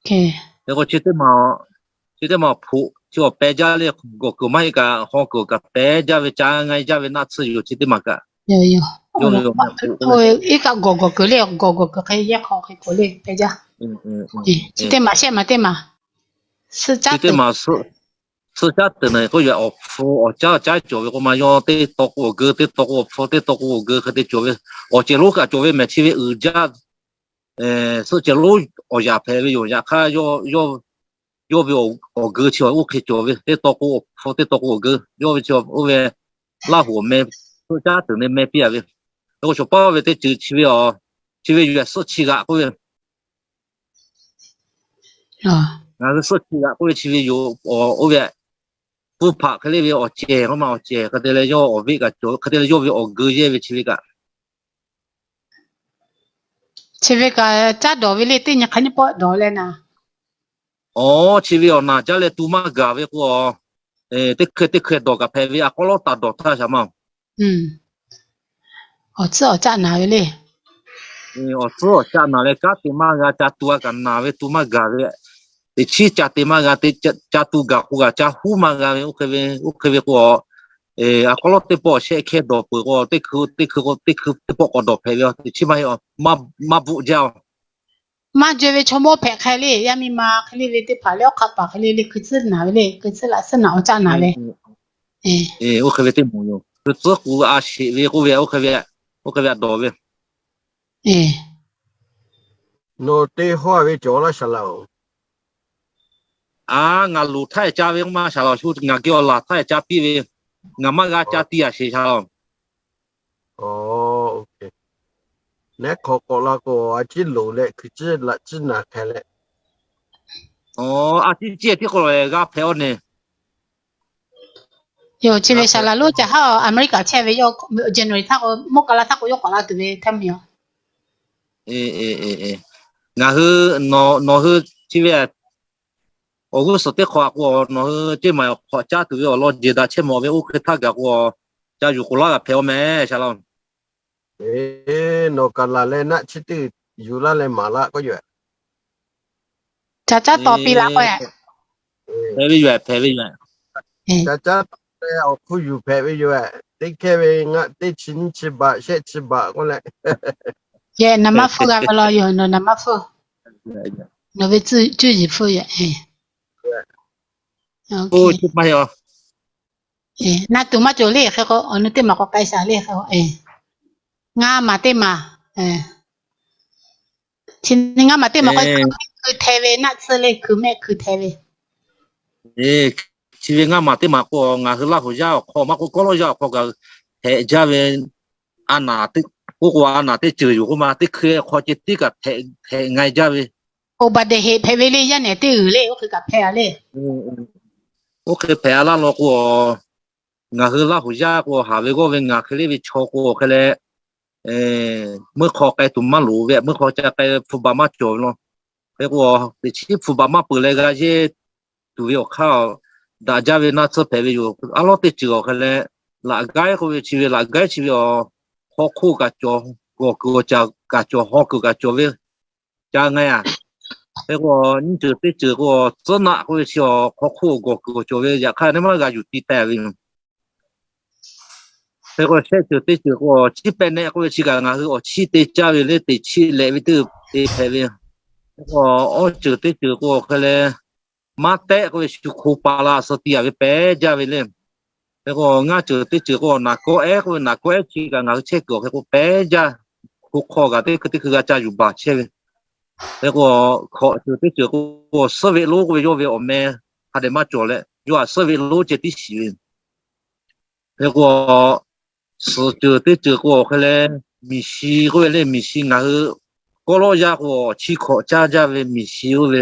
hk'e k'o chi teˇ maˬ, chi teˇ maˬ hpoꞈ chi awˬ peh jaˇ le, gawˬ kuiˬ maˇ heˆ kaꞈ hk'aw kuiˬ kaꞈ peh jaˇ ve, ca nga jaˇ ve naˆ tsuhˇ yoˬ. Chi teˇ maˬ kaꞈ, yawˇ ve awˬ meh hpoꞈ k'oˆ ve, iˉ kaˆ gawˬ gawˬ kuiˬ le, gawˬ gawˬ kuiˬ hk'e yehˇ hk'aw hk'e k'oˆ le peh jaˇ. Chi teˇ maˬ shehˆ maˬ teˇ maˬ, chi teˇ maˬ suhˆ caˉ teꞈ na k'oˆ ve, awˬ hpu awˬ caˉ awˬ caˉ cawˬ ve k'oˆ ma, yawˇ teˇ taw k'o awˬ geu, teˇ taw k'o awˬ hpu, teˇ taw k'o awˬ geu hk'e te cawˬ ve, awˬ cehˬ lonˉ kaꞈ cawˬ ve mehˍ. Chi ve uiˍ jaˇ, suhˆ cehˬ lonˉ awˬ yaꞈ hpehꞈ ve yoˬ. Yaꞈ hk'aˇ, yawˇ ve awˬ geu chi oˇ hk'e cawˬ ve, teˇ taw k'o awˬ hpu, teˇ taw k'o awˬ geu, yawˇ ve chi oˇ ve Laˇ huˍ awˬ meh suhˆ caˉ teꞈ ne meh piˇ a ve. Hk'e k'o shawˍ paˇ ve teˇ ceuˬ chi ve, chi ve yoˬ suhˆ chi g'aꞈ k'oˆ ve, ngaˬ hui suhˆ chi g'aꞈ k'oˆ ve chi ve yoˬ. Oˇ ve pfuhˇ hpaꞈ hk'e le ve awˬ cehˬ k'oˆ ma, awˬ cehˬ hk'e te leh yawˇ awˬ veˆ kaꞈ cawˬ, hk'e te leh yawˇ ve awˬ geu yehˇ ve chi ve kaꞈ, chi ve kaꞈ caˉ dawˬ ve le, teˇ nyi hk'aˬ nyiˇ pawˆ dawˬ leh naˍ. Awˬ, chi ve awˬ naˬ jaˇ leh tu maˇ gaˬ ve k'o, teˇ hkui teˇ hkui dawˬ kaꞈ hpehꞈ ve, a k'aw lawˉ taˍ dawˬ htaˇ shaˍ ma. Awˬ tcuhˉ awˬ caˆ naˍ ve le. Awˬ tcuhˉ awˬ caˆ naˍ leh kanˉ te maˇ g'a, ca tu a kaꞈ naˍ ve, tu maˇ gaˬ ve. Teꞈ chiˉ ca te maˇ g'a, ca tu gaˬ k'o kaꞈ ca huˉ maˇ g'a ve. Oˇ hk'e ve k'o, a k'aw lawˉ teˇ pawˆ shehˆ hkehˇ dawˬ peuˬ k'o, teˇ hkui teˇ hkui k'o teˇ hkui teˇ pawˆ k'awꞈ dawˬ hpehꞈ ve, teꞈ chiˉ maˇ heˆ, maˇ bvuhˆ jaˇ. Maˇ jawˇ ve chaw mawˇ hpehꞈ hk'e le, yaˇ miˇ ma hk'e le ve teˇ hpaˍ leh awˬ hk'aˇ paˍ hk'e le le hkui tcuhˉ naˍ ve le, hkui tcuhˉ laꞈ tcuhˉ naˍ awˬ caˆ naˍ ve. Oˇ hk'e ve teˇ moˍ yoˬ. Hkui tcuhˉ k'u a sheˍ ve k'oˆ ve, oˇ hk'e ve, oˇ hk'e ve a dawˬ ve. Nawˬ te hawˇ ve cawˬ laˇ shaˍ laꞈ-oˬ. A, ngaˬ loˍ htaˇ ca ve k'oˆ ma shaˍ laꞈ-oˬ, shu ngaˬ geh awˬ laˬ htaˇ ca piˇ ve, ngaˬ maˇ g'a ca tiˇ a sheˍ shaˍ laꞈ-oˬ. Neˉ hk'awꞈ k'awꞈ la k'o, a ciˉ loˍ leh hkui tcuhˉ laꞈ tcuhˉ naˍ hk'e leh, a ciˉ ciˉ tiˉ k'o g'a hpehꞈ-aw neˬ. Yoˬ, chi ve shaˍ laꞈ lonˉ ca haˉ America chehˇ ve yawˇ January htaˇ k'o, mawˇ ka la htaˇ k'o yawˇ k'awꞈ la tuˬ ve htaˇ miˬ-oˬ. Ngaˬ hui, nawˬ hui chi ve awˬ g'uˇ suhˍ teˇ hk'awꞈ k'o, nawˬ hui teˇ maˬ hk'awꞈ caˉ tuˬ ve awˬ lawn jeˬ daꞈ chehˇ mawˬ ve, oˇ hk'e htaˇ gaˬ k'o, ca yuˬ k'oˍ laˇ g'a hpehꞈ-aw meh shaˍ laꞈ-oˬ. Nawˬ kaꞈ laˬ leh naˆ chi teˇ yuˬ laˇ leh maˍ laˇ k'oˆ yoˬ. Ca caˉ taw piˇ laˇ k'o, hpehꞈ ve yoˬ, hpehꞈ ve yoˬ. Ca caˉ taw leh awˬ hkuˇ yuˬ hpehꞈ ve yoˬ. Teˇ hkehˇ ve ngaˆ teˇ chi nyiˇ chi baꞈ shehˆ chi baꞈ k'oˆ leh, yehˬ naˍ maˇ hpfuhˇ g'a ve law yoˬ, nawˬ naˍ maˇ hpfuhˇ. Nawˬ ve cuˇ yiˍ hpfuhˇ yoˬ. Naˆ tuˬ maˇ cawˬ le hk'e k'o, awˬ nu teˇ maˬ k'awꞈ k'ai shaˍ le hk'e k'o, ngaˇ maˬ teˇ maˬ, chi ngaˇ maˬ teˇ maˬ k'o, hkui hkui hteh ve naˆ tsuhˇ le, hkui mehˆ hkui hteh ve. Chi ve ngaˇ maˬ teˇ maˬ k'o, ngaˬ hui Laˇ huˍ yaˇ awˬ hk'aw maˇ k'oˆ, kawˉ lawˉ yaˇ awˬ hk'aw kaꞈ hpehꞈ jaˇ ve, a naˬ teˇ, k'oˆ k'o a naˬ teˇ ceuˬ yoˬ k'oˆ ma, teˇ hkui hk'aw ceh tiˉ kaꞈ hpehꞈ ngaˇ jaˇ ve. Oˇ baˬ dehˬ heꞈ hpehꞈ ve le, yaˇ nehˬ teˇ g'uiˬ le, oˇ hk'e kaꞈ hpehꞈ a le. Oˇ hk'e hpehꞈ a laˇ law k'o, ngaˬ hui Laˇ huˍ yaˇ k'o, haˍ ve g'awˇ ve ngaˬ hk'e le ve chaw k'o hk'e leh, meuˇ hk'aw k'ai tuˬ maˇ loˍ ve, meuˇ hk'aw ca k'ai hpfuh baˬ maˇ cawˬ ve law. Hk'e k'o, teꞈ chiˉ hpfuh baˬ maˇ peuˬ leh g'a yehˇ tuˬ ve awˬ hk'aˇ, daꞈ jaˇ ve naˆ tsuhˇ hpehꞈ ve yoˬ. A lawˉ teˇ ceuˬ awˬ hk'e leh, laꞈ gaiˉ k'oˆ ve chi ve, laꞈ gaiˉ chi ve awˬ hk'aw hk'oˆ kaꞈ cawˬ, gawˬ kuiˬ awˬ caˍ kaꞈ cawˬ, haw kuiˬ kaꞈ cawˬ ve, ca ngaˇ a. Hk'e k'o, nyiˇ ceuˬ teˇ ceuˬ k'o, tcuhˉ naˆ k'oˆ ve chi awˬ hk'aw hk'oˆ gawˬ kuiˬ cawˬ ve, yaꞈ hk'aˇ neˇ maˇ g'a yuˬ ti teh ve. Hk'e k'o, shehˆ ceuˬ teˇ ceuˬ k'o, chiˉ pehˇ nehˆ k'oˆ ve chi kaꞈ ngaˬ hui awˬ chiˇ te caˇ ve le, teꞈ chiˆ lehꞈ ve teˇ te hpehꞈ ve. Hk'e k'o, awˇ ceuˬ teˇ ceuˬ k'o hk'e leh, maˇ tehˆ k'oˆ ve shu hko pa la suh ti a ve pehˉ jaˇ ve le. Hk'e k'o, ngaˇ ceuˬ teˇ ceuˬ k'o, naˍ kawˆ ehˉ k'oˆ ve, naˍ kawˆ ehˉ chi kaꞈ ngaˬ hui chehˇ kuiˬ awˬ hk'e k'o pehˉ jaˇ. Hko hk'aw kaꞈ teˇ hkui teˇ hkui g'a ca yuˬ baˬ chehˇ ve. Hk'e k'o, hkawꞈ ceuˬ teˇ ceuˬ k'o, suhˉ ve lonˉ k'oˆ ve yawˇ ve awˬ meh hk'a dehꞈ maˇ cawˬ leh, yawˇ htaꞈ suhˉ ve lonˉ ceh tiˉ shiˍ ve. Hk'e k'o, suhˍ ceuˬ teˇ ceuˬ k'o, awˬ hk'e leh miˬ shi k'oˆ ve le, miˬ shi ngaˬ hui kawˆ lawˇ yaˇ k'o, awˬ chiˇ hkawꞈ caˇ jaˇ ve miˬ shi oˇ ve.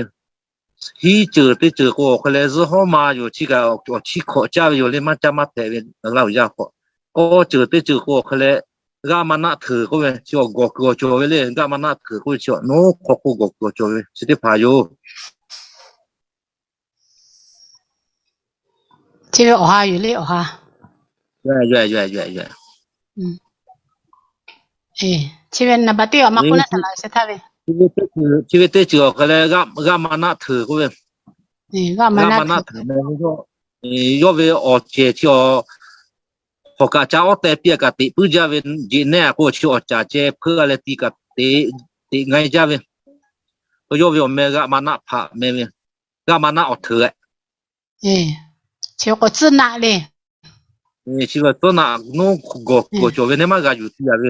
Hiˉ ceuˬ teˇ ceuˬ k'o, awˬ hk'e leh zuhˆ hawˉ ma yoˬ, chi kaꞈ awˬ chiˇ hkawꞈ caˇ ve yoˬ le, maˇ caˇ maˇ hpehꞈ ve Laˇ huˍ yaˇ hk'aw. Awˇ ceuˬ teˇ ceuˬ k'o, awˬ hk'e leh g'aˇ ma naˆ hteuꞈ k'oˆ ve chi awˬ gawˬ kuiˬ awˬ cawˬ ve le, g'aˇ ma naˆ hteuꞈ k'oˆ ve chi awˬ nawˉ hk'aw k'o gawˬ kuiˬ awˬ cawˬ ve chi teˇ hpaˍ yoˬ. Chi ve awˬ ha yoˬ le, awˬ ha. Chi ve naˍ baˬ teˇ g'aˇ maˇ k'oˆ naˆ htaꞈ la sheh htaˇ ve. Chi ve teˇ ceuˬ awˬ hk'e leh g'aˇ ma naˆ hteuꞈ k'oˆ ve, g'aˇ ma naˆ hteuꞈ meh, yawˇ ve awˬ cehˬ chi awˬ hk'awꞈ kaꞈ ca awˉ teh piˇ a kaꞈ teꞈ puiˉ jaˇ ve, jeꞈ nehˇ a k'o chi awˬ caˍ ceh hpeuˇ a leh ti kaꞈ teꞈ ngaˇ jaˇ ve. Yawˇ ve awˬ meh g'aˇ ma naˆ hpaꞈ meh ve, g'aˇ ma naˆ awˬ hteuꞈ. Chi k'o tcuhˉ naˆ le. Chi ve tcuhˉ naˆ, nawˉ gawˬ kuiˬ awˬ cawˬ ve, neˇ maˇ g'a yuˬ ti a ve,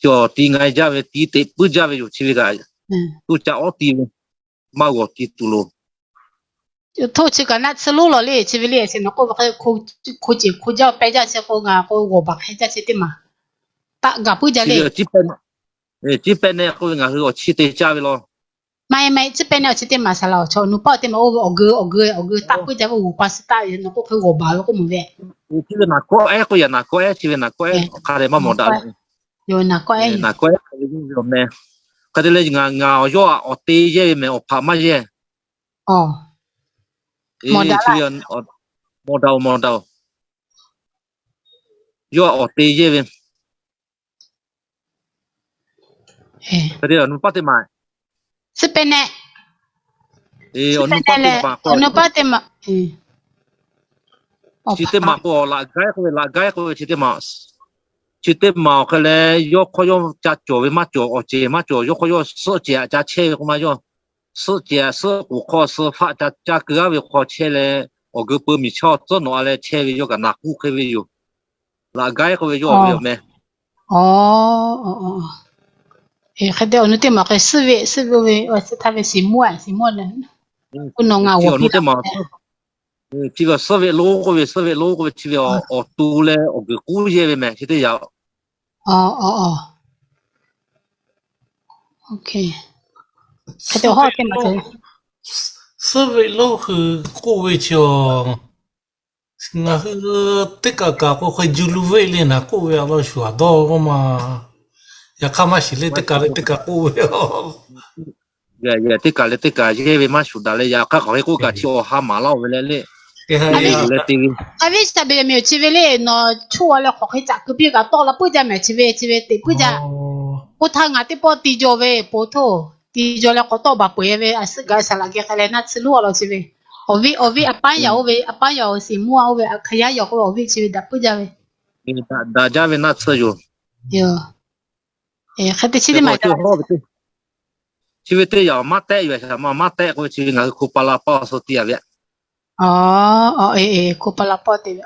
cawˬ ti ngaˇ jaˇ ve, ti teꞈ puiˉ jaˇ ve yoˬ. Chi ve kaꞈ tuˇ ca awˉ ti ve, maˇ g'awˬ ti tuˬ loˬ. Htoˇ chi kaꞈ naˆ tsuhˇ lonˉ lawˬ le, chi ve le, chi nawˬ k'oˆ ve hk'e hko ceuˬ hko jaˇ pehˇ jaˇ chi k'o, ngaˬ k'o g'awˬ baˬ hk'e jaˇ chi teˇ maˬ taˆ gaˬ puiˉ jaˇ le. Ciˉ pehˇ nehˆ k'oˆ ve ngaˬ hui awˬ chiˇ te caˇ ve law. Maˇ heˆ, maˇ heˆ, ciˉ pehˇ nehˆ chi teˇ maˬ shaˍ laꞈ awˬ chaw, awˬ nu paˆ teˇ maˬ oˇ ve awˬ geu awˬ geu awˬ geu taˆ puiˉ jaˇ ve, g'oˍ pa suh taˆ ve, nawˬ k'oˆ hk'e g'awˬ baˬ ve k'oˆ mawˬ ve. Chi ve naˍ kawˆ ehˉ k'oˆ ve, naˍ kawˆ ehˉ chi ve naˍ kawˆ ehˉ hk'a dehꞈ maˇ mawˬ daꞈ ve. Naˍ kawˆ ehˉ hk'e ve yoˬ meh. Hk'e te leh ngaˬ, ngaˬ awˬ yawˇ awˬ te yehˇ ve meh, awˬ hpaꞈ maˇ yehˇ. Chi ve mawˬ daꞈ oˬ, mawˬ daꞈ oˬ. Yawˇ awˬ te yehˇ ve. Hk'e te awˬ nu paˆ teˇ maˬ. Ciˉ pehˇ nehˆ. Awˬ nu paˆ teˇ maˬ k'o, chi teˇ maˬ k'o laꞈ gaiˉ k'oˆ ve, laꞈ gaiˉ k'oˆ ve chi teˇ maˬ. Chi teˇ maˬ awˬ hk'e leh yawˇ hk'aw yawˇ ca cawˬ ve maˇ cawˬ, awˬ ceˬ maˇ cawˬ, yawˇ hk'aw yawˇ suhˆ ceˬ aꞈ ca chehˇ ve k'oˆ ma yawˇ. Suhˆ ceˬ aꞈ suhˆ k'oˍ hk'aw suh faˆ ca caˇ keu aˉ ve hk'aw chehˇ leh, awˬ geu peu miˬ chaˇ tcuhˉ nawꞈ a leh chehˇ ve yawˇ kaꞈ naˍ k'oˆ hk'e ve yoˬ. Laꞈ gaiˉ k'oˆ ve yawˇ ve awˬ meh. Hk'e te awˬ nu teˇ maˬ k'o suhˆ ve, suhˆ ve oˇ ve htaˇ ve shiˍ mvuhˇ a, shiˍ mvuhˇ a, k'oˆ nawˬ ngaˬ g'awˬ piˇ teˇ maˬ. Chi ve suhˆ ve lonˉ k'oˆ ve, suhˆ ve lonˉ k'oˆ ve chi ve awˬ to leh awˬ geu k'uˉ yehˇ ve meh chi teˇ yanˇ. Hk'e te suhˆ ve lonˉ hui k'oˆ ve chi a, ngaˬ hui teˇ kaꞈ kaꞈ k'o hk'e ju lu ve le naˍ k'oˆ ve a law shuˍ a dawˇ k'oˆ ma. Yaꞈ hk'aˇ maˇ shiˍ le, teˇ kaꞈ leh teˇ kaꞈ k'oˆ ve. Teˇ kaꞈ leh teˇ kaꞈ yehˇ ve maˇ shuˍ daꞈ leh, yaꞈ hk'aˇ hk'aˬ hk'e k'oˆ kaꞈ chi awˬ ha maˍ laˇ oˬ ve le le. Aˬ viˉ shaˍ beˍ meh chi ve le, nawˬ chuˇ a leh hk'awꞈ hk'e caꞈ keu piˇ kaꞈ tawˆ la puiˉ jaˇ meh, chi ve chi ve teꞈ puiˉ jaˇ. Oˇ htaˇ ngaˬ teˇ pawˆ ti jaw ve po htoˇ, ti jaw leh k'awꞈ tawˆ baˬ peuˬ e ve, a suhˉ gaˬ saˍ laꞈ geh k'ai leh naˆ tsuhˇ lonˉ a law chi ve. Awˬ viˉ, awˬ viˉ a paˉ yaꞈ oˇ ve, a paˉ yaꞈ awˬ shiˍ mvuhˇ a oˇ ve a hk'e yaˇ yaꞈ k'oˆ ve awˬ viˉ chi ve daꞈ puiˉ jaˇ ve. Daꞈ jaˇ ve naˆ tsuhˇ yoˬ. Hk'e te chi teˇ maˬ, chi ve teˇ yanˇ maˇ tehˆ yoˬ, maˇ tehˆ k'oˆ ve chi ve ngaˬ hui hko pa la pawˇ suh ti a ve. Hko pa la pawˇ te ve.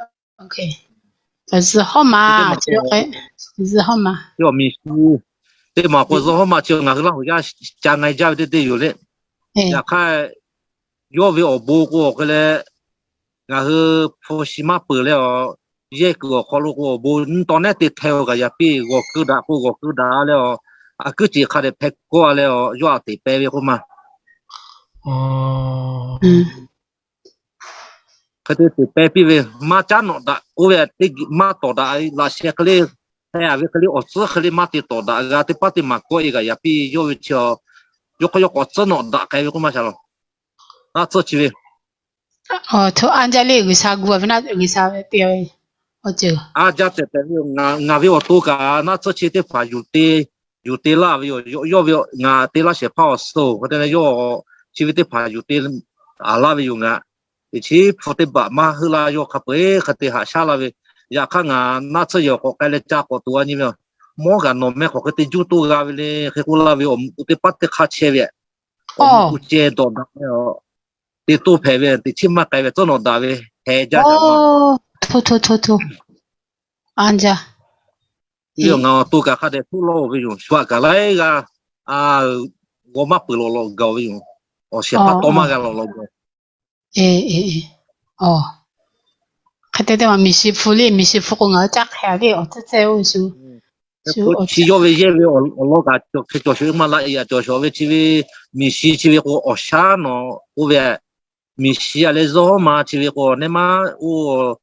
Zuhˬ hawˉ ma, zuhˬ hawˉ ma. Miˬ shi teˇ maˬ k'o zuhˬ hawˉ ma chi ngaˬ hui Laˇ huˍ yaˇ ca ngaˬ jaˇ ve teˇ teˇ yoˬ le. Yaꞈ hk'aˇ, yawˇ ve awˬ bon k'o awˬ hk'e leh, ngaˬ hui hpu shi maˇ peuˬ leh, yehˇ kuiˬ awˬ hk'aw lo k'o awˬ bon nyiˇ taw nehˉ te hteh-o kaꞈ yaꞈ piˇ g'awˬ keu daꞈ k'o g'awˬ keu daꞈ leh, a kuiˉ ceˬ hk'a dehꞈ hpeh kawˆ leh, yawˇ a teꞈ peh ve k'oˆ ma. Hk'e te teꞈ peh piˇ ve, maˇ caˉ nawꞈ daꞈ k'oˆ ve, maˇ tawˍ daꞈ laꞈ sheh hk'e le, hpeh a ve hk'e le, awˬ tcuhˉ hk'e le maˇ te tawˍ daꞈ g'a teˇ paˉ teˇ maˬ kawˆ e kaꞈ yaꞈ piˇ yawˇ ve chi, yawˇ hk'aˇ yawˇ k'awꞈ tcuhˉ nawꞈ daꞈ k'ai ve k'oˆ ma shaˍ law. Naˆ tsuhˇ chi ve, a jaˇ le, G'uiˬsha gu a ve naˆ, G'uiˬsha ve te ve, a jaˇ tehꞈ tehꞈ ve, ngaˬ ve awˬ to kaꞈ naˆ tsuhˇ chi teˇ hpaˍ yuˬ te, yuˬ te laˇ ve yoˬ. Yawˇ ve ngaˬ te laˇ shehˍ hpaˇ awˬ suhˍ-oˬ hk'e te leh yawˇ chi ve teˇ hpaˍ yuˬ te a laˇ ve yoˬ ngaˬ. Teꞈ chi hpu teˇ baꞈ maˇ heuˆ laˇ, yawˇ hk'a peu-eˬ hk'a te haꞈ shaˉ laˇ ve. Yaꞈ hk'aˇ ngaˬ naˆ tsuhˇ yehˬ k'awꞈ k'ai leh ca k'awꞈ tuˬ a nyi ve, mawˇ g'a nawˬ meh hk'awꞈ hk'e te juˇ toˇ g'a ve le, hk'e k'oˆ laˇ ve, awˬ mvuhˇ teˇ paˉ teˇ hk'aˇ chehˇ ve, awˬ mvuhˇ k'oˆ ceh dawꞈ daꞈ ve, te toˇ hpehꞈ ve, teꞈ chi maˇ k'ai ve tcuhˉ nawꞈ daꞈ ve, heh jaˇ jaꞈ ma. Ngaˬ awˬ to kaꞈ hk'a dehꞈ htoˆ lawˇ-oˬ ve yoˬ. Shu aꞈ kaꞈ laiˉ g'aˇ g'aw maˇ peuˬ lawꞈ lawꞈ gaˬ-oˬ ve yoˬ. Awˬ shehˍ hpaˇ tawˇ maˇ g'a lawꞈ lawꞈ gaˬ. Hk'e te te ma miˬ shi hpu le, miˬ shi hpu k'o ngaˬ hui caˇ hk'e le, awˬ tcuhˉ ceh oˇ ve shu. Chi yawˇ ve yehˇ ve awˬ lawn kaꞈ cawˬ hk'e cawˬ sheˍ maˇ laꞈ yaꞈ cawˬ shawˍ ve chi ve, miˬ shi chi ve k'o awˬ shaˉ nawˬ k'oˆ ve, miˬ shi a leh zawˇ ma chi ve k'o neˇ maˇ oˇ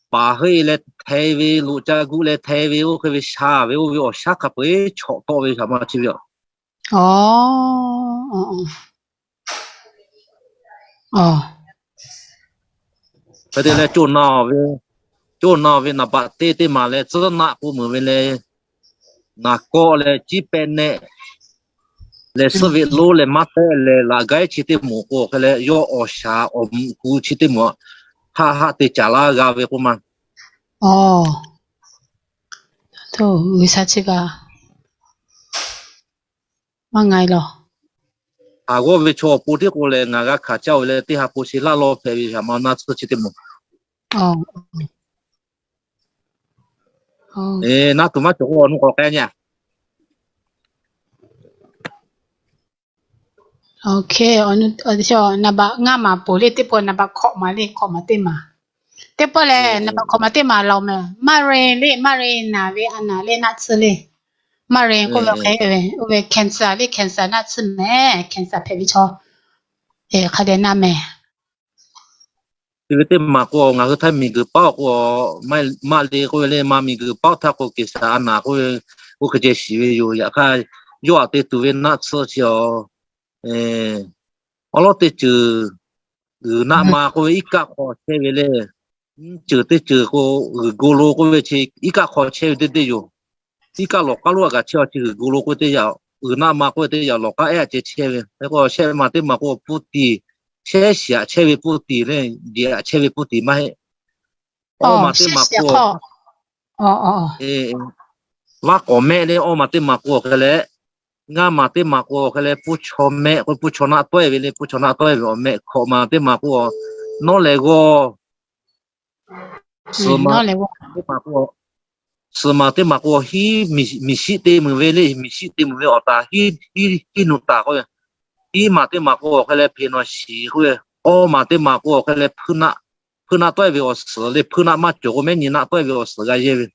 paˍ heuˆ e leh hteh ve, loꞈ ca guˆ leh hteh ve, oˇ hk'e ve sha ve oˇ ve awˬ shaˉ hk'a peu-eˬ chawꞈ tawˆ ve shaˍ ma chi ve a. Hk'e te leh, coˇ na ve, coˇ na ve naˍ baꞈ teˇ teˇ maˬ leh tcuhˉ naˆ k'oˆ meuˬ ve le, naˍ kawˆ leh ciˉ pehˆ nehˆ leh suhˉ ve lonˉ leh maˇ tehˆ leh laꞈ gaiˉ chi teˇ moˍ k'o hk'e leh, yawˇ awˬ shaˍ awˬ mvuhꞈ ku chi teˇ moˍ haˆ haˆ te caˍ laˇ g'a ve k'oˆ ma. G'uiˬsha chi kaꞈ maˇ nga e lawˬ. Haˍ g'awˇ ve chaw awˬ pon tiˉ k'o lehˬ, ngaˬ g'a hkanˍ caˇ-oˬ ve leh, teˇ ha k'o sheˍ laˇ law hpehꞈ ve shaˍ ma naˆ tsuhˇ chi teˇ moˍ. Naˆ tuˬ maˇ cawˬ k'o, awˬ nu k'awꞈ k'ai nyi. Awˬ, naˍ baꞈ ngaˇ maˬ poˬ le, teˇ pawˆ naˍ baꞈ hkawꞈ maˬ le, hkawꞈ maˬ teˇ maˬ. Teˇ pawˆ lehˬ, naˍ baꞈ hkawꞈ maˬ teˇ maˬ laˬ mehˍ. Maˇ ren le, maˇ ren naˍ ve a naˍ le naˆ tsuhˇ le. Maˇ ren k'oˆ ve hk'e, oˇ ve cancer le, cancer naˆ tsuhˇ mehˍ, cancer hpehꞈ ve chaw hk'a dehꞈ naˆ mehˍ. Chi ve teˇ maˬ k'o, ngaˬ hui htaˇ miˬguiˬ paˉ k'o, maˇ le k'oˆ ve le, maˇ miˬguiˬ paˉ htaˇ k'o, cancer a naˍ k'oˆ ve, oˇ hk'e ceh shiˍ ve yoˬ. Yaꞈ hk'aˇ, yawˇ aꞈ te tuˬ ve naˆ tsuhˇ chi a, awˉ lawˉ teˇ ceuˬ g'uiˬ naˆ ma k'oˆ ve iˉ kaˆ hk'aw chehˇ ve le. Nyiˇ ceuˬ teˇ ceuˬ k'o, g'uiˬ go lo k'oˆ ve chi iˉ kaˆ hk'aw chehˇ ve teˇ teˇ yoˬ. Iˉ kaˆ lawˬ k'aˉ lonˉ a kaꞈ chehˇ a, chi g'uiˬ go lo k'oˆ ve teˇ yanˇ, g'uiˬ naˆ ma k'oˆ ve teˇ yanˇ lawˬ k'aˉ ehˉ a ceh chehˇ ve. Hk'e k'o, shehˆ maˬ teˇ maˬ k'o, pfuhˇ tiˍ, chehˇ shiˍ aꞈ chehˇ ve pfuhˇ tiˍ le, jeˬ aꞈ chehˇ ve pfuhˇ tiˍ maˇ heˆ. Awˇ maˬ teˇ maˬ k'o, laˇ k'awꞈ mehˆ le, awˇ maˬ teˇ maˬ k'o hk'e leh, ngaˇ maˬ teˇ maˬ k'o hk'e leh, pfuhˇ chaw mehˆ k'o, pfuhˇ chaw naˆ tawehˇ ve le, pfuhˇ chaw naˆ tawehˇ ve awˬ mehˆ. Hkawꞈ maˬ teˇ maˬ k'o, nawˉ leh g'awˇ suhˍ maˬ teˇ maˬ k'o, suhˍ maˬ teˇ maˬ k'o, hiˉ miˬ shiˆ te meuˬ ve le, miˬ shiˆ te meuˬ ve awˬ taˍ hiˉ, hiˉ nuˇ taˍ k'oˆ ve, hiˉ maˬ teˇ maˬ k'o awˬ hk'e leh hpeꞈ nawˬ shiˍ k'oˆ ve, awˇ maˬ teˇ maˬ k'o awˬ hk'e leh hpuiˇ naˆ, hpuiˇ naˆ tawehˇ ve awˬ suhˍ le, hpuiˇ naˆ maˇ cawˬ k'o mehˉ nyi naˆ tawehˇ ve awˬ suhˍ g'a yehˇ ve.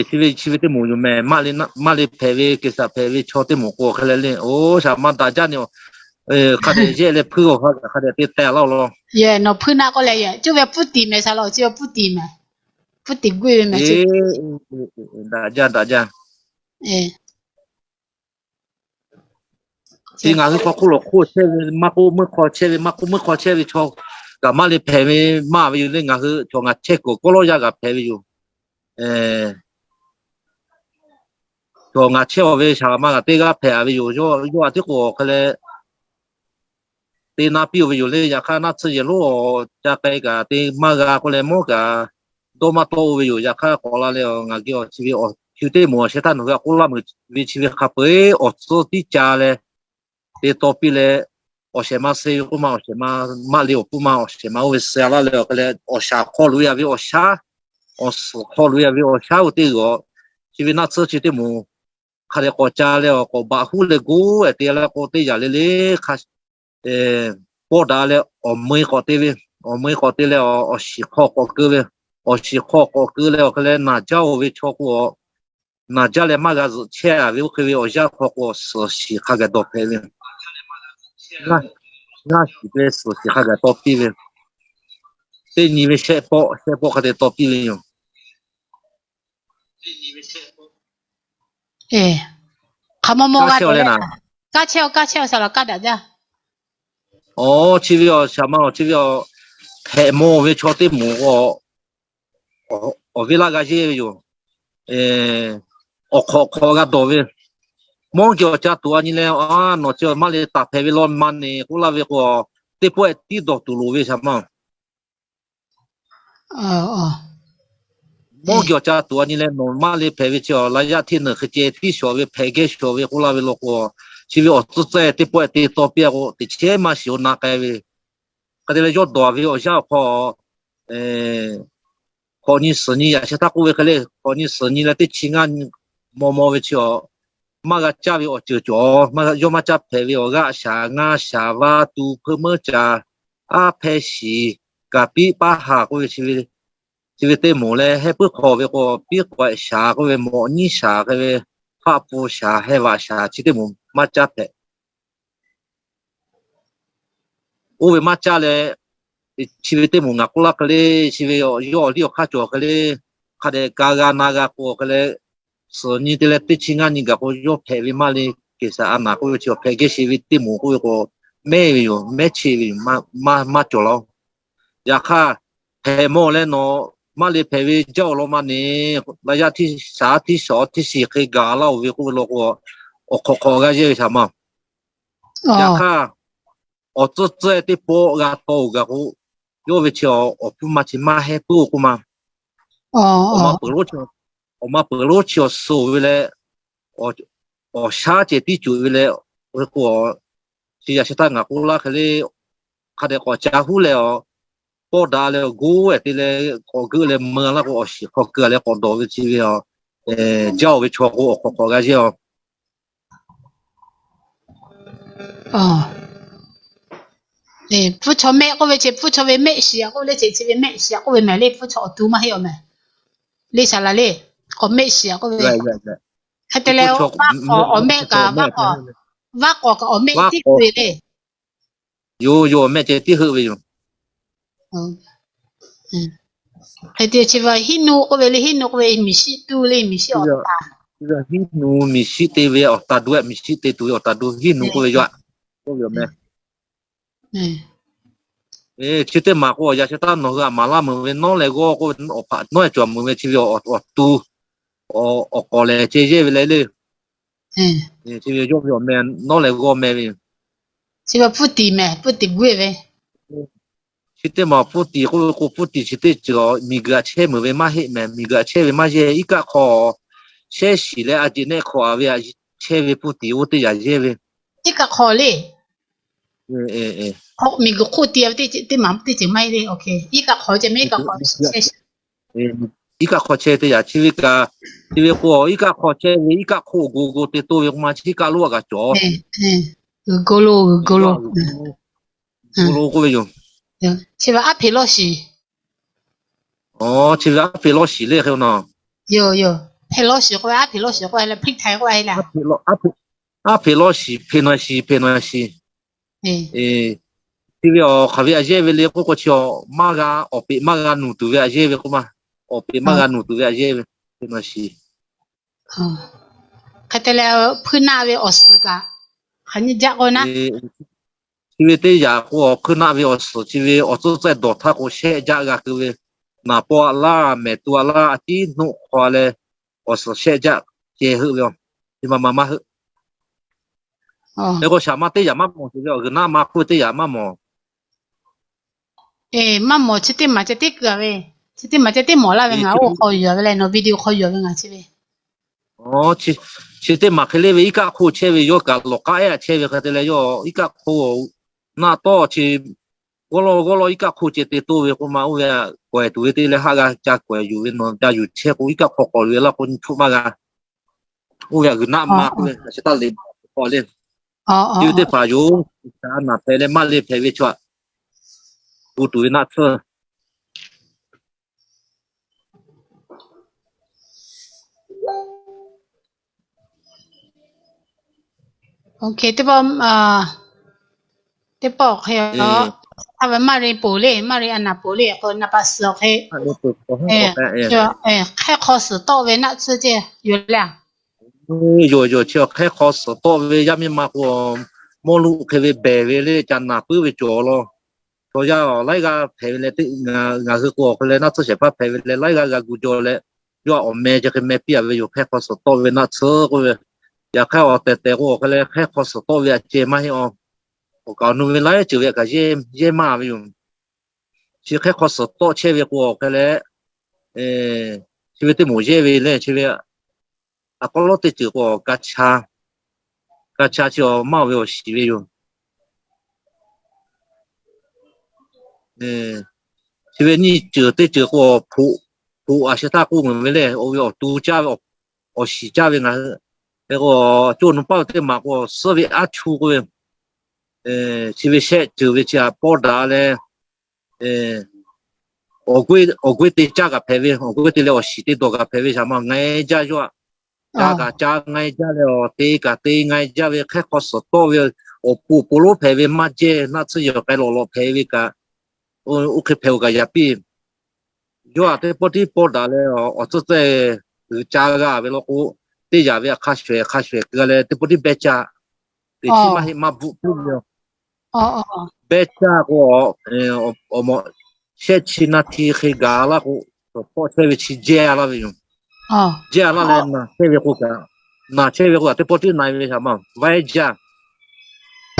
Chi ve, chi ve teˇ moˍ yoˬ mehˍ. Maˇ le hpehꞈ ve, cancer hpehꞈ ve chaw teˇ moˍ k'o hk'e leh le, oˇ shaˍ ma daꞈ jaˇ ne, hk'a dehꞈ yehˆ leh hpuiˇ awˬ ha kaꞈ hk'a dehꞈ te teh laˇ-oˬ law. Nawˬ hpuiˇ naˆ k'oˆ leh, cuˇ ve pfuhˇ tiˍ mehˍ, shaˍ laꞈ chi ve pfuhˇ tiˍ mehˍ, pfuhˇ tiˍ guˇ ve mehˍ. Daꞈ jaˇ, daꞈ jaˇ. Chi ngaˬ hui hk'aw hk'oˆ lawˬ hk'oˆ chehˇ ve, maˇ k'oˆ meuˇ hk'aw chehˇ ve, maˇ k'oˆ meuˇ hk'aw chehˇ ve chaw kaꞈ maˇ le hpehꞈ ve maˇ ve yoˬ le. Ngaˬ hui chaw ngaˬ chehˇ kuiˬ kawˆ lawˇ yaˇ g'a hpehꞈ ve yoˬ. Chaw ngaˬ chehˇ-aˬ ve shaˍ laꞈ ma g'a teˇ g'aˇ hpehꞈ-a ve yoˬ. Yawˇ a tiˉ k'o awˬ hk'e leh te na piˇ-oˬ ve yoˬ le. Yaꞈ hk'aˇ naˆ tsuhˇ yehˬ lonˉ awˬ ca k'ai kaꞈ te maˇ g'a k'oˆ leh mawˇ kaꞈ dawˇ maˇ tawˆ-oˬ ve yoˬ. Yaꞈ hk'aˇ k'awꞈ la leh ngaˬ geh awˬ chi ve awˬ chi teˇ moˍ awˬ shehˍ htaˇ nawˬ hui a k'oˆ laˇ meuˬ ve chi ve hk'a peu-eˬ awˬ tcuhˇ tiˉ ca leh te taw piˇ leh, awˬ shehˍ ma suh ve k'oˆ ma, awˬ shehˍ ma maˇ le awˬ pfuhˇ ma awˬ shehˍ ma oˇ ve suh laˇ leh awˬ hk'e leh, awˬ shaˍ hk'aw loꞈ e a ve awˬ shaˉ, awˬ suhˍ hk'aw loꞈ e a ve awˬ shaˉ oˇ teˇ g'aˇ, chi ve naˆ tsuhˇ chi teˇ moˍ hk'a dehꞈ k'awꞈ ca leh awˬ k'awꞈ baꞈ huˉ leh goˇ-e te leh k'o teˇ yanˇ le le hk'a pawˇ daꞈ leh awˬ meuˇ k'awꞈ te ve, awˬ meuˇ k'awꞈ te leh awˬ shiˍ hk'aw k'awꞈ keu ve, awˬ shiˍ hk'aw k'awꞈ keu leh awˬ hk'e leh naˬ jaˇ-oˬ ve chaw k'o, naˬ jaˇ leh maˇ g'a zuhꞈ chehˇ-a ve oˇ hk'e ve awˬ yanˇ hk'aw k'o, suhˍ shiˍ hk'a gaˬ dawˬ hpehꞈ ve, ngaˇ shiˍ leh suhˍ shiˍ hk'a gaˬ taw piˇ ve, teˇ nyi ve shehˆ pawˆ shehˆ pawˆ hk'a dehꞈ taw piˇ ve yoˬ. Hk'a mawˇ mawˇ g'a te leh, kaˇ chehˇ-oˬ, kaˇ chehˇ-oˬ, shaˍ laꞈ kaˇ daꞈ jaˇ. Awˬ, chi ve awˬ shaˍ ma awˬ chi ve a, hpehꞈ mawˬ ve chaw teˇ moˍ k'o, awˬ viˉ laˇ g'a yeˇ ve yoˬ. awˬ hk'awꞈ hk'awꞈ g'a dawˬ ve, mawˇ geh awˬ ca tuˬ a nyi leh, a, nawˬ chi maˇ le taˍ hpehꞈ ve law ma neˬ k'oˆ laˇ ve k'o, teˇ pawˆ ehˉ tiˉ dawˬ tuˬ loˍ ve shaˍ maˇ. Mawˇ geh awˬ ca tuˬ a nyi leh nawˬ maˇ le hpehꞈ ve chi awˬ laꞈ yaˇ hteˇ neuˬ hk'e ceh tiˉ shawˍ ve hpehꞈ geh shawˍ ve k'oˆ laˇ ve law k'o, chi ve awˬ tcuhˇ tcuhˇ teˇ pawˆ ehˉ te taw piˇ a k'o, teꞈ chehˇ maˇ shiˍ awˬ na k'ai ve. Hk'e te leh yawˇ dawˬ ve awˬ yanˇ awˬ hk'aw, hk'awꞈ nyi suhˍ nyi yaꞈ sheh htaˇ k'oˆ ve hk'e le, hk'awꞈ nyi suhˍ nyi leh teˇ chi ngaˇ maw maw ve chi awˬ, maˇ g'a caˇ ve awˬ ceuˬ cawˬ, yawˇ maˇ caˇ hpehꞈ ve awˬ g'aˆ shaˍ ngaˇ shaˍ vaˇ tu hpeuˇ meuˇ caˍ, aˉ hpehˇ shiˍ, kaˍ piˆ paˉ haˍ k'oˆ ve chi ve, chi ve teˇ moˍ leh heh puiˉ hk'aw ve k'o, piˉ k'awehꞈ shaˍ k'oˆ ve, mawꞈ nyiˉ shaˍ k'oˆ ve, hpaˆ pfuh shaˍ, heh vaꞈ shaˍ chi teˇ moˍ maˇ caˇ hpehꞈ. Oˇ ve maˇ caˇ leh, chi ve teˇ moˍ ngaˬ k'oˆ laˇ hk'e le, chi ve yawˇ awˬ liˇ awˬ hk'aˇ cawˬ hk'e le, hk'a dehꞈ ka g'a na g'a k'o hk'e le, suhˍ nyi te leh teˇ chi ngaˇ nyi gaˬ k'o yawˇ hpehꞈ ve maˇ le, keˍsaˍ a naˍ k'oˆ ve chi awˬ hpehꞈ geh sheˍ ve teˇ moˍ k'oˆ ve k'o, mehˇ ve yoˬ, mehˇ cheˆ ve yoˬ, maˇ cawˬ la-o. Yaꞈ hk'aˇ, hpehꞈ mawˬ leh nawˬ maˇ le hpehꞈ ve jaˇ awˬ lawn ma neˬ, laꞈ yaˇ hteˇ shaˍ hteˇ shawˍ hteˇ shiˍ hk'e gaˬ laˇ-oˬ ve k'oˆ ve law k'o, awˬ hk'awꞈ hk'awꞈ g'a yehˇ ve shaˍ maˇ. Yaꞈ hk'aˇ, awˬ tcuhˇ tcuhˇ teˇ pawˆ g'a taw-oˬ gaˬ k'o, yawˇ ve chi awˬ hpfuhˇ ma chi maˇ heh puiˉ-oˬ k'oˆ ma. Awˬ ma peuˬ lonˉ chi awˬ suh ve leh, awˬ shaˉ ceh tiˉ cuˬ ve leh, k'o, chi yaꞈ sheh htaˇ ngaˬ k'oˆ laˇ hk'e le, hk'a dehꞈ k'awꞈ ca huˉ leh awˬ pawˇ daꞈ leh awˬ goˉ ehˉ te leh k'awꞈ geuˆ leh meuˇ laˇ k'o, awˬ shiˍ hk'aw keu leh k'awꞈ dawˬ ve chi ve jaˇ-oˬ ve chaw k'o, awˬ hk'awꞈ hk'awꞈ g'a yehˇ-oˬ. Pfuhˇ chaw mehˆ k'oˆ ve chi, pfuhˇ chaw ve mehˆ shiˍ k'oˆ le, chi ve mehˆ shiˍ k'oˆ ve mehˍ le, pfuhˇ chaw awˬ tu maˇ heˆ awˬ mehˍ. Le shaˍ laˬ le, k'awꞈ mehˆ shiˍ k'oˆ ve, hk'e te leh, vaˇ k'awꞈ awˬ mehˆ kaꞈ, vaˇ k'awꞈ kaꞈ awˬ mehˆ tiˉ heuˆ ve le. Yoˬ yoˬ, awˬ mehˆ ceh tiˉ heuˆ ve yoˬ. Hk'e te chi ve hiˉ nu k'oˆ ve le, hiˉ nu k'oˆ ve miˬ shiˆ tu le, miˬ shiˆ awˬ taˍ. Hiˉ nu miˬ shiˆ te ve awˬ taˍ du-eh, miˬ shiˆ te tuˬ ve awˬ taˍ du hiˉ nu k'oˆ ve yoˬ. K'oˆ ve awˬ meh. Chi teˇ maˬ k'o, yaꞈ sheh htaˇ nawˬ hui aˬ maˍ laˇ meuˍ ve nawˉ leh g'awˇ k'oˆ ve, awˬ hpaꞈ nawˉ-e cawˬ meuˍ ve chi ve awˬ tu, awˬ k'awˍ lehˬ ceh yehˇ ve le le. Chi ve yawˇ ve awˬ meh nawˉ leh g'awˇ meh ve yoˬ. Chi ve pfuhˇ tiˍ mehˍ, pfuhˇ tiˍ buˇ-e ve. Chi teˇ maˬ pfuhˇ tiˍ k'oˆ ve k'o, pfuhˇ tiˍ chi teˇ ceuˬ miˬ guiˬ aꞈ chehˇ meuˍ ve maˇ heˆ mehˍ. Miˬ guiˬ aꞈ chehˇ ve maˇ yehˇ. Iˉ kaˆ hk'aw shehˉ shiˍ leh a jeꞈ nehˆ hk'aw a ve aꞈ chehˇ ve pfuhˇ tiˍ oˇ teˇ yaꞈ yehˇ ve. Iˉ kaˆ hk'aw le. Miˬ guiˬ hk'oˆ ti ve teˇ ceuˬ maˇ heˆ le. Iˉ kaˆ hk'aw ceh mehˍ, iˉ kaˆ hk'aw chehˇ shiˍ. Iˉ kaˆ hk'aw chehˇ teˇ yaꞈ chi ve kaꞈ, chi ve k'o, iˉ kaˆ hk'aw chehˇ ve iˉ kaˆ hk'oˆ go go te toˇ ve k'oˆ ma, chi iˉ kaˆ lonˉ a kaꞈ cawˬ. G'uiˬ go lo, g'uiˬ go lo, g'uiˬ go lo k'oˆ ve yoˬ. Chi ve aˉ hpeꞈ lawˇ shiˍ. Chi ve aˉ hpeꞈ lawˇ shiˍ le hk'e na. Yoˬ yoˬ, hpeꞈ lawˇ shiˍ k'oˆ ve, aˉ hpeꞈ lawˇ shiˍ k'oˆ ve le, พริกไทย k'oˆ ve le. Aˉ hpeꞈ lawˇ shiˍ, เผ็ดหน่อย shiˍ, เผ็ดหน่อย shiˍ. Chi ve awˬ hk'aˬ ve aꞈ yehˇ ve le k'oˆ k'o, chi awˬ maˇ g'a, awˬ peꞈ maˇ g'a nuˬ tuˬ ve aꞈ yehˇ ve k'oˆ ma. Awˬ peꞈ maˇ g'a nuˬ tuˬ ve aꞈ yehˇ ve, เผ็ดหน่อย shiˍ. Hk'e te leh, hpuiˇ naˆ ve awˬ suhˍ kaꞈ hk'aˬ nyi jaˆ k'o naˆ. Chi ve teˇ yaꞈ k'o, awˬ hpuiˇ naˆ ve awˬ suhˍ chi ve awˬ tcuhˉ tcuhˉ dawˬ htaˇ k'o, shehˆ jaˆ g'a keu ve, naˍ paw aꞈ laˇ, mehˍ tu aꞈ laˇ, a ciˉ hnuˆ hk'aw leh, awˬ suhˍ shehˆ jaˆ ceh heuˆ ve, chi ma ma maˇ heuˆ. Hk'e k'o, shaˍ ma teˇ yaꞈ maˇ mawˬ, chi ve awˬ g'uiˬ naˆ ma hk'oˆ ve teˇ yaꞈ maˇ mawˬ. Maˇ mawˬ, chi teˇ maˬ ceh tiˉ keu ve, chi teˇ maˬ ceh tiˉ mawˬ laˇ ve, ngaˬ oˇ hk'aw yuˬ ve leh nawˬ video hk'aw yuˬ ve ngaˬ chi ve. Chi teˇ maˬ hk'e le ve iˉ kaˆ hk'oˆ chehˇ ve yawˇ kaꞈ lawˬ k'aˉ ehˉ chehˇ ve hk'e te leh, yawˇ iˉ kaˆ hk'oˆ naˆ tawˇ chi g'awˇ lawˇ g'awˇ lawˇ iˉ kaˆ hk'oˆ ceh te toˇ ve k'oˆ ma, oˇ ve kawehˬ tuˬ ve te leh haˆ g'a ca kawehˬ yuˬ ve, nawˬ ca yuˬ chehˇ k'o, iˉ kaˆ hk'aw k'awꞈ yuˬ ve laˇ k'o, nyi hpfuhˆ maˇ g'a. Oˇ ve aꞈ g'uiˬ naˆ ma k'oˆ ve, a sheh taˇ le k'awꞈ le. Chi ve teˇ hpaˍ yoˬ. Shaˍ naˍ hpehꞈ leh maˇ le hpehꞈ ve chaw aꞈ gu tuˬ ve naˆ tsuhˇ. Teˇ pawˆ, teˇ pawˆ awˬ hk'e, a ve maˇ ri ponˬ le, maˇ ri a naˍ ponˬ le k'o, naˍ paˍ suhˍ awˬ hk'e, hk'ehˇ hk'aw suhˍ tawˆ ve naˆ tsuhˇ ceh yoˬ le. Yoˬ yoˬ, chi hk'ehˇ hk'aw suhˍ tawˆ ve yaˇ miˇ ma k'o, mawˇ luˆ hk'e ve behˬ ve le, ca naˍ puiˉ ve cawˬ law. Chaw yaˇ laiˉ g'aˇ hpehꞈ ve leh, ngaˬ hui k'o awˬ hk'e leh naˆ tsuhˇ shehˍ hpaˇ hpehꞈ ve leh laiˉ g'aˇ g'a gu jaw leh, yawˇ htaꞈ awˬ meh chi hk'e meh piˇ-a ve yoˬ. Hk'ehˇ hk'aw suhˍ tawˆ ve naˆ tsuhˇ k'oˆ ve, yaꞈ hk'aˇ awˬ tehˬ tehˬ k'o awˬ hk'e leh hk'ehˇ hk'aw suhˍ tawˆ ve a ceh maˇ heˆ a. Awˬ kaˍ awˬ nu ve laiˉ ceuˬ ve htaꞈ kaꞈ yehˇ maˇ ve yoˬ. Chi hk'ehˇ hk'aw suhˍ tawˆ chehˇ ve k'o awˬ hk'e leh, chi ve teˇ moˍ yehˇ ve lehˬ chi ve a k'aw lawˉ teˇ ceuˬ k'o, ka cha chi awˬ maˇ ve awˬ shiˍ ve yoˬ. Chi ve nyiˇ ceuˬ teˇ ceuˬ k'o, hpoꞈ, hpoꞈ a shi htaˇ k'oˆ meuˍ ve lehˬ, oˇ ve awˬ to caˇ ve, awˬ shiˍ caˇ ve ngaˬ hui hk'e k'o, co nu paˇ ve teˇ maˬ k'o, suhˉ ve aˉ chu k'oˆ ve, chi ve shehˆ ceuˬ ve chi htaꞈ pawˇ daꞈ leh, awˬ g'euˆ te caˇ kaꞈ hpehꞈ ve, awˬ g'euˆ te leh awˬ shiˍ te dawˬ kaꞈ hpehꞈ ve shaˍ ma ngaˬ jaˇ yawˇ a. Ca kaꞈ ca nga-e jaˇ leh, awˬ te kaꞈ te nga-e jaˇ ve, hk'ehˇ hk'aw suhˍ tawˆ ve, awˬ pon awˬ pon lonˉ hpehꞈ ve maˇ jehˇ, naˆ tsuhˇ yehˬ k'ai lawꞈ lawꞈ hpehꞈ ve kaꞈ, oˇ hk'e hpehꞈ-oˬ kaꞈ yaꞈ piˇ. Yawˇ htaꞈ teˇ pawˆ tiˉ pawˇ daꞈ leh, awˬ tcuhˉ tcuhˇ g'uiˬ ca g'a ve law k'o, teˇ yanˇ ve hk'a shuˍ shuˍ hk'a shuˍ shuˍ keu leh teˇ pawˆ tiˉ behˇ caˇ. Teˇ chi maˇ heˆ maˇ bvuhꞈ puiˉ ve yoˬ. Behˇ caˇ k'o, awˬ mawꞈ shehˆ chi naˆ hti hk'e gaˬ laˇ k'o, tawˇ chehˇ ve chi jehˇ laˇ ve yoˬ. Jehˇ laˇ leh naˬ chehˇ ve k'o kaꞈ, naˬ chehˇ ve k'o kaꞈ teˇ pawˆ tiˉ na-e ve shaˍ ma vaiˇ jaˇ.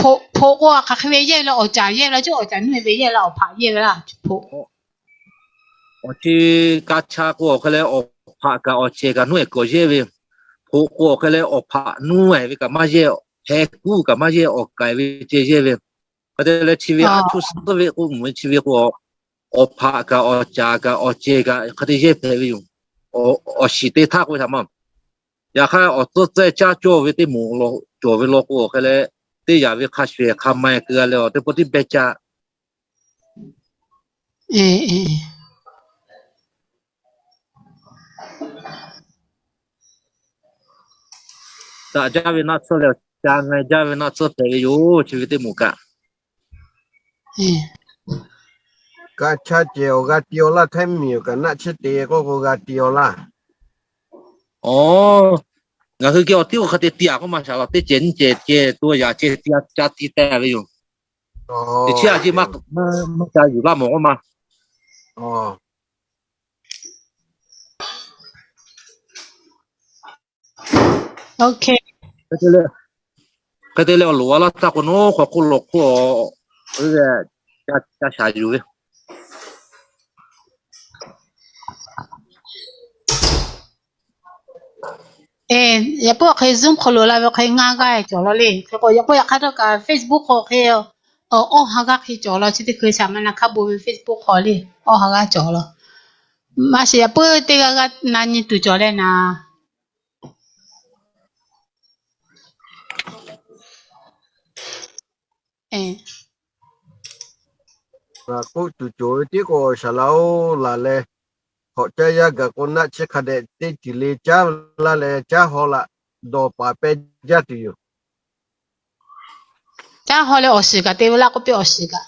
Hpoꞈ k'o hk'aˬ hk'e ve yehˇ ve le, awˬ caˍ yehˇ ve laˇ, awˬ caˍ nuˇ ve yehˇ laˇ, awˬ hpaꞈ yehˇ ve laˇ, hpoꞈ. Awˬ chi ka cha k'o awˬ hk'e leh awˬ hpaꞈ kaꞈ awˬ cehˬ kaꞈ nuˇ-ehˍ kuiˬ yehˇ ve, hpoꞈ k'o awˬ hk'e leh awˬ hpaꞈ nuˇ-ehˍ ve kaꞈ maˇ yehˇ, heh kuˉ kaꞈ maˇ yehˇ, awˬ kaiˍ ve ceh yehˇ ve. Hk'e te leh chi ve aˉ chuˇ suhˉ ve k'o, mvuhˇ chi ve k'o, awˬ hpaꞈ kaꞈ awˬ caˍ kaꞈ awˬ cehˬ kaꞈ hk'e te yehˇ hpehꞈ ve yoˬ. Awˬ shiˍ te htaˇ k'oˆ ve shaˍ ma. Yaꞈ hk'aˇ awˬ tcuhˉ tcuhˇ caˇ cawˇ ve teˇ moˍ cawˬ ve law k'o awˬ hk'e leh, teˇ yanˇ ve hk'a shuˍ shuˍ hk'a ma-e keu-a leh, awˬ teˇ pawˆ tiˉ behˇ caˇ. Daꞈ jaˇ ve naˆ tsuhˇ leh, ca nga-e jaˇ ve naˆ tsuhˇ hpehꞈ ve yoˬ, chi ve teˇ moˍ kaꞈ. Ka cha cehˬ awˬ g'a ti-aw laˇ, Htaiˇ miˬ-oˬ kaꞈ naˆ tsuhˇ te k'oˆ k'o g'a ti-aw laˇ. Aˬ, ngaˬ hui geh awˬ tiˉ k'o hk'a te ti-a k'oˆ ma shaˍ laꞈ, teˇ cehˬ nyiˇ cehˬ ceh to yaꞈ ceh ti-a ca ti teh ve yoˬ. Teˇ chi a ceh maˇ ca yuˬ laˇ mawˬ k'oˆ ma. Hk'e te leh awˬ loˍ a laˇ taˇ k'o, nawˬ hk'aw hk'oˆ lo hk'oˆ, ca shaˍ yuˬ ve. Yaꞈ puiˉ awˬ hk'e Zoom hk'aw lo la ve hk'e ngaˇ g'aˇ cawˬ law le. Hk'e k'o yaꞈ puiˉ yaꞈ hk'aˇ htawˇ kaꞈ Facebook hk'aw hk'e, awˬ, awˬ ha g'aˇ hk'e cawˬ law. Chi teˇ hkui shaˍ ma na hk'a bon ve Facebook hk'aw le, awˬ ha g'aˇ cawˬ law. Maˇ shiˍ yaꞈ puiˉ teˇ g'aˇ g'aˇ na nyi tuˬ cawˬ leh naˍ. Ngaˬ k'oˆ tuˬ cawˬ ve tiˉ k'o, shaˍ laꞈ-oˬ, laˬ leh hk'awꞈ caˇ yaˇ gaˬ k'o, naˆ chi hk'a dehꞈ teˇ ceuˬ le caˉ laˇ leh caˉ haw laꞈ dawˬ paˍ peh jaˇ tuˬ yoˬ. Caˉ haw leh awˬ shiˍ kaꞈ te ve laˇ k'oˆ piˇ, awˬ shiˍ kaꞈ.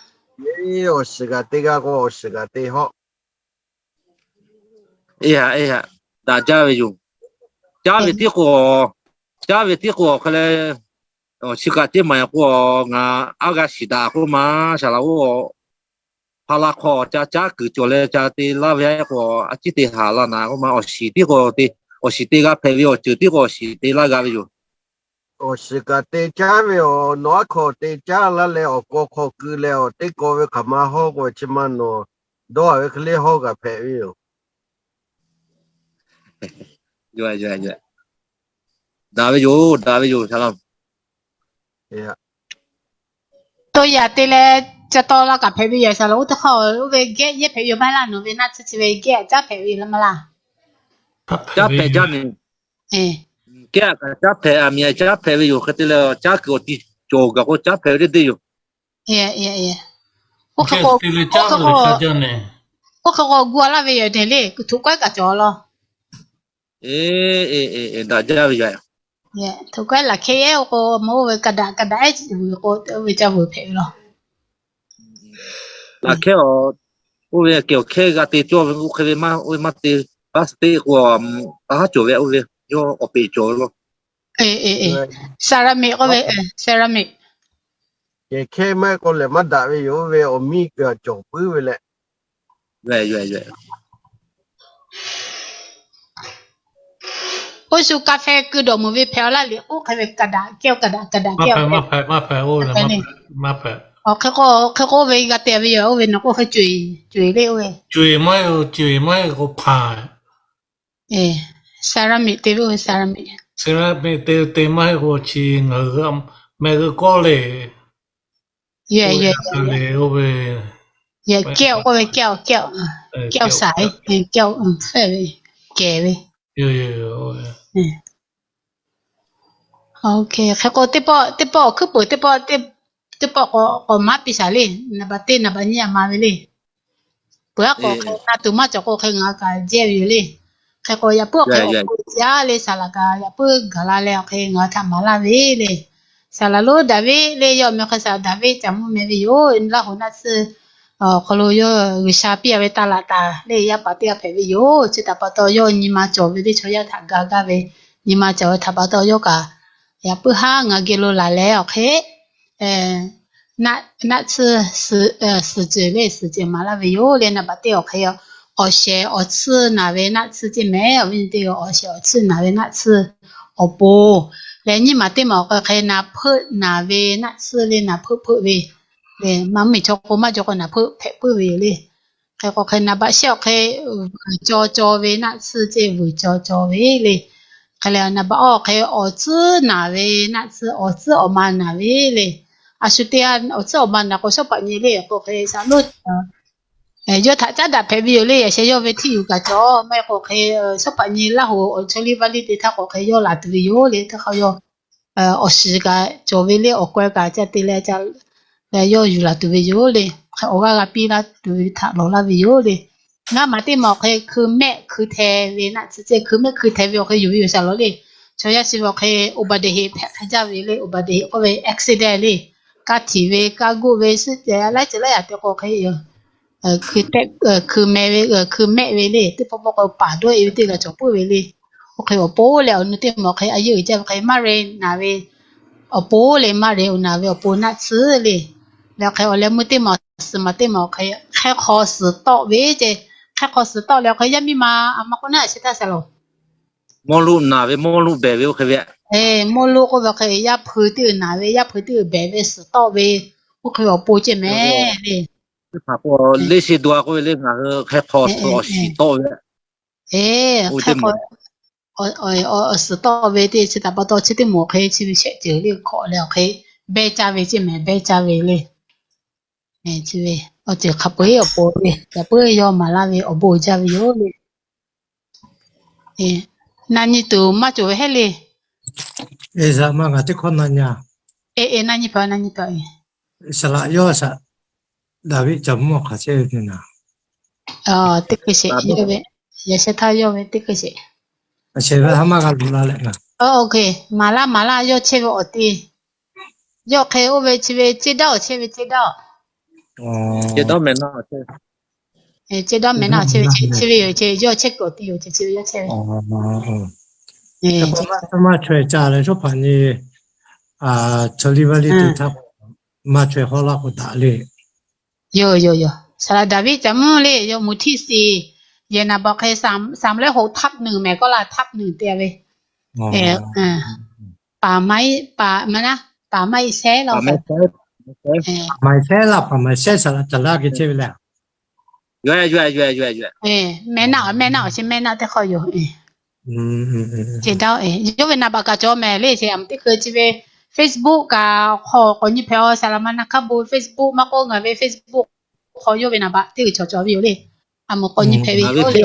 Awˬ shiˍ kaꞈ te g'a k'o, awˬ shiˍ kaꞈ te hawˆ. Eˬ haꞈ, eˬ haꞈ, daꞈ jaˇ ve yoˬ. Caˉ ve tiˉ k'o, caˉ ve tiˉ k'o awˬ hk'e leh, awˬ shiˍ kaꞈ teˇ maˬ k'o, ngaˬ aˉ g'a shiˍ daꞈ k'oˆ ma, shaˍ laꞈ-oˬ, hpa la hk'aw ca caˉ kuiˬ cawˬ leh ca te laˇ ve k'o, a ciˉ te haˍ la naˍ k'oˆ ma, awˬ shiˍ tiˉ k'o, awˬ shiˍ te g'a hpehꞈ ve awˬ ceuˬ tiˉ k'o awˬ shiˍ te laˇ g'a ve yoˬ. Awˬ shiˍ kaꞈ te caˉ ve awˬ, nawˬ aˉ hk'aw te caˉ laˇ leh awˬ k'aw hk'aw keu leh awˬ teˇ k'aw ve hk'aˬ ma hawˇ k'o, chi ma nawˬ dawˇ-a ve hk'e le hawˇ g'a hpehꞈ ve yoˬ. Daꞈ ve yoˬ, daꞈ ve yoˬ, shaˍ laꞈ. To yaꞈ te leh ca taw la kaꞈ hpehꞈ ve yoˬ, shaˍ laꞈ. Oˇ teˇ hk'aˇ oˇ ve geh yehˇ hpehꞈ ve yoˬ maˇ laˇ, nawˬ ve naˆ tsuhˇ chi ve geh caˉ hpehꞈ ve yoˬ laˇ maˇ laˇ. Caˉ hpehꞈ jaˇ mehˍ. Geh kaꞈ caˉ hpehꞈ, aˬ miˍ caˉ hpehꞈ ve yoˬ. Hk'e te leh caˉ kuiˬ awˬ ti cawˬ gaˬ k'o caˉ hpehꞈ ve teˇ yoˬ. Oˇ hk'e k'o, oˇ hk'e k'o gu-a laˇ ve yoˬ tehꞈ le, htoꞈ k'awehˉ kaꞈ cawˬ law. Daꞈ jaˇ ve yoˬ. Htoꞈ k'awehˉ laˬ hkehˇ-ehˉ k'o, mawˇ oˇ ve ka daꞈ ka daꞈ-ehˉ vuiˬ k'o, oˇ ve ca vuiˬ hpehꞈ ve law. Laˬ hkehˇ, oˇ ve kehˬ awˬ hkehˇ g'a te cawˇ ve, oˇ hk'e ve maˇ, oˇ ve maˇ te, baˆ suhˍ teˇ k'o, a haˉ cawˬ ve, oˇ ve yawˇ awˬ peꞈ cawˬ ve law. Ceramic k'oˆ ve, ceramic. Kehˬ hkehˇ maˇ k'oˆ lehˬ maˇ daꞈ ve yoˬ, oˇ ve awˬ miˇ cawˬ puiˉ ve leh. Ve yoˬ. Oˇ shu กาแฟ keu dawˬ meuˍ ve hpehꞈ a laˇ liꞈ k'oˆ hk'e ve กระดาษ แก้ว กระดาษ กระดาษ แก้ว maˇ hpehꞈ, maˇ hpehꞈ, oˇ ve naˬ maˇ hpehꞈ, maˇ hpehꞈ. Awˬ hk'e k'o, hk'e k'o oˇ ve g'a te ve yoˬ, oˇ ve naˬ k'oˆ hk'e cuˬ, cuˬ le oˇ ve. Cuˬ maˇ heˆ, cuˬ maˇ heˆ k'o hpanˍ. Ceramic te ve oˇ ve, ceramic. Ceramic te te maˇ heˆ k'o chi ngaˬ hui meh g'uiˬ kawˆ le. Yehˬ, yehˬ, yehˬ, oˇ ve, yehˬ แก้ว k'oˆ ve, แก้ว, แก้ว, แก้วใส, แก้ว hpehꞈ ve, kehˬ ve. Hk'e k'o teˇ pawˆ, teˇ pawˆ awˬ hkuiˉ peuˬ, teˇ pawˆ, teˇ pawˆ k'awꞈ maˉ piˇ shaˍ le. Naˍ baˬ teˇ naˍ baˬ nyiˇ a ma ve le. Peuˬ aˉ k'o hk'e na tuˬ maˇ cawˬ k'o hk'e ngaˬ hui kaꞈ jehˇ ve yoˬ le. Hk'e k'o yaꞈ puiˉ awˬ hk'e awˬ hk'e jaˇ le, saˍ laꞈ kaꞈ yaꞈ puiˉ gaˬ la leh awˬ hk'e ngaˬ hui htaꞈ maˍ laˇ ve le. Saˍ laꞈ lonˉ Daˍviˆ le, yawˇ meh hk'e saˍ laꞈ Daˍviˆ caꞈ mvuhˇ meh ve yoˬ. Laˇ hoꞈ naˆ tsuhˇ awˬ hk'aw lo yawˇ G'uiˬsha piˇ a ve taˇ laꞈ taˍ le, yaˇ paˍ teˇ g'aˇ hpehꞈ ve yoˬ. Chi htaꞈ pa taw yawˇ nyi ma cawˬ ve le, chaw yaˇ htaꞈ ga gaˇ ve nyi ma cawˬ ve htaꞈ pa taw yawˇ kaꞈ yaꞈ puiˉ haˉ ngaˬ geh lo laˬ leh awˬ hk'e naˆ tsuhˇ suhˍ ceuˬ le, suhˍ ceuˬ maˍ laˇ ve yoˬ le. Naˍ baˬ teˇ awˬ hk'e awˬ shehˍ awˬ tsuhˇ naˬ ve naˆ tsuhˇ ceˇ mehˍ. Awˬ viˉ nyi teˇ g'aˇ, awˬ shehˍ awˬ tsuhˇ naˬ ve naˆ tsuhˇ awˬ pon leh nyiˇ maˬ teˇ maˬ awˬ hk'e hk'e naˬ hpeuˆ naˬ ve naˆ tsuhˇ le, naˬ hpeuˆ hpeuˆ ve le. Maˇ mvuhˇmiˬ chaw k'o maˇ cawˬ k'o naˬ hpeuˆ hpehꞈ puiˉ ve yoˬ le. Hk'e k'o hk'e naˍ baˬ shehˆ awˬ hk'e vuiˬ caw caw ve naˆ tsuhˇ ceˇ, vuiˬ caw caw ve le. Hk'e leh naˍ baˬ awˬ hk'e awˬ tcuhˉ naˬ ve naˆ tsuhˇ, awˬ tcuhˉ awˬ ma naˬ ve le. A shu teˇ g'aˇ awˬ tcuhˉ awˬ ma naˬ k'o shawˉ paˍ nyi le k'o hk'e saˍ loˉ yawˇ htaꞈ caˉ daꞈ hpehꞈ ve yoˬ le. Yaꞈ sheh yawˇ ve hteˇ yuˬ kaꞈ cawˬ maˇ heˆ k'o hk'e shawˉ paˍ nyi Laˇ hoꞈ awˬ chaw liˇ vaˇ liˇ te htaˇ k'o hk'e yawˇ laˬ tuˬ ve yoˬ le. Teˇ hk'aˇ yawˇ awˬ shiˍ kaꞈ cawˬ ve le, awˬ kawehˇ kaꞈ ca te leh ca leh yawˇ yuˬ laˬ tuˬ ve yoˬ le. Hk'e awˬ g'aˇ g'a piˇ laˇ tuˬ ve htaꞈ lawˬ laˇ ve yoˬ le. Ngaˇ maˬ teˇ maˬ awˬ hk'e hkui mehˆ hkui hteh ve naˆ tsuhˇ ceˇ, hkui mehˆ hkui hteh ve awˬ hk'e yuˬ ve yoˬ shaˍ lawˬ le. Chaw yaˇ chi ve awˬ hk'e อุบัติเหตุ hpehꞈ hk'a jaˇ ve le. อุบัติเหตุ k'oˆ ve accident le. Kaˇ htiˍ ve, kaˇ goˆ ve, suhˆ ceh laiˉ ceuˬ laiˉ yaꞈ te k'o hk'e hkui meh ve, hkui mehˆ ve le. Teˇ pawˆ pawˆ k'o paˍ dawˇ e ve teˇ g'aˇ cawˬ puiˉ ve le. Oˇ hk'e awˬ pon leh awˬ nu teˇ maˬ awˬ hk'e a yeˇ uiˍ jaˇ ve hk'e maˇ re naˬ ve awˬ pon le, maˇ re uiˍ naˬ ve awˬ pon naˆ tsuhˇ le. Leh hk'e awˬ leh meuˇ teˇ maˬ, suhˍ maˬ teˇ maˬ awˬ hk'e hk'e hk'aw suhˍ tawˆ ve ceˇ. Hk'e hk'aw suhˍ tawˆ leh awˬ hk'e yaˇ miˇ ma a ma k'oˆ naˆ a sheh htaˇ shaˍ lawˬ, mawˇ luˆ naˬ ve, mawˇ luˆ behˬ ve oˇ hk'e ve. Mawˇ luˆ k'oˆ ve hk'e yaˇ hpui teˇ uiˍ naˬ ve, yaˇ hpui teˇ uiˍ behˬ ve suhˍ tawˆ ve oˇ hk'e ve awˬ pon ceˇ mehˍ le. Teˇ hpaˍ k'o leˇ she dua k'oˆ ve le, ngaˬ hui hk'e hk'aw suhˍ awˬ shiˍ tawˆ ve, hk'e hk'aw suhˍ tawˆ ve teˇ chi htaꞈ pa taw chi teˇ moˍ awˬ hk'e chi ve shehˆ ceuˬ le hkawꞈ leh awˬ hk'e behˇ caˇ ve ceˇ mehˍ, behˇ caˇ ve le. Chi ve awˬ ceuˬ hk'a peu-eˬ awˬ pon le, yaꞈ puiˉ yawˇ maˍ laˇ ve awˬ bon jaˇ ve yoˬ le. Na nyi tuˬ maˇ cawˬ ve heˆ le. Eˬ, maˇ ngaˬ teˇ hkawˇ na nyi. Eˬ, na nyi hpehꞈ, na nyi hpehꞈ. Saˍ laꞈ yawˇ shaꞈ Daˍviˆ caˬ mvuhˇ hk'aˬ chehˇ ve te naˍ. Teˇ hkui sheˍ, yaꞈ sheh htaˇ yawˇ ve teˇ hkui sheˍ. Maˇ g'a luˬ la leh na. Maˍ laˇ, maˍ laˇ, yawˇ chehˇ ve awˬ te. Yawˇ hk'e oˇ ve chi ve ceˇ daˇ awˬ chehˇ ve ceˇ daˇ. Ceˇ daˇ mehˍ naˆ chehˇ ve yoˬ, yawˇ chehˇ kuiˬ awˬ te yoˬ, chi ve yawˇ chehˇ ve. Maˇ chaweh ca leh shawˉ hpaˍ nyi chaw liˇ vaˇ liˇ te htaˇ maˇ chaweh hawˉ laˇ k'o daꞈ le. Yoˬ, yoˬ, yoˬ. Saˍ laꞈ Daˍviˆ caˬ mvuhˇ le, yawˇ mvuhˇ htiˇ shiˍ. Yehˬ naˍ baˬ hk'e สามร้อยหกทับหนึ่ง mehˍ k'oˆ laˇ, ทับหนึ่ง te ve. Paˍ maˇ, paˍ maˇ, paˍ maˇ iˉ shehˉ laˇ, maˇ iˉ shehˉ laˇ, paˍ maˇ iˉ shehˉ saˍ laꞈ caˬ laˇ geh chehˇ ve le. Mehˆ naˆ, mehˆ naˆ awˬ chehˇ, mehˆ naˆ teˇ hk'aw yoˬ. Ceˇ daˇ, yawˇ ve naˍ baꞈ kaꞈ cawˬ mehˍ le. Chi a teˇ hkui chi ve Facebook kaꞈ hk'aw k'awꞈ nyi hpehꞈ a, saˍ laꞈ ma na hkaˇ bon Facebook maˇ k'oˆ ngaˬ ve Facebook hk'aw yawˇ ve naˍ baꞈ teˇ g'uiˬ cawˬ cawˬ ve yoˬ le. A meuꞈ k'awꞈ nyi hpehꞈ ve yoˬ le.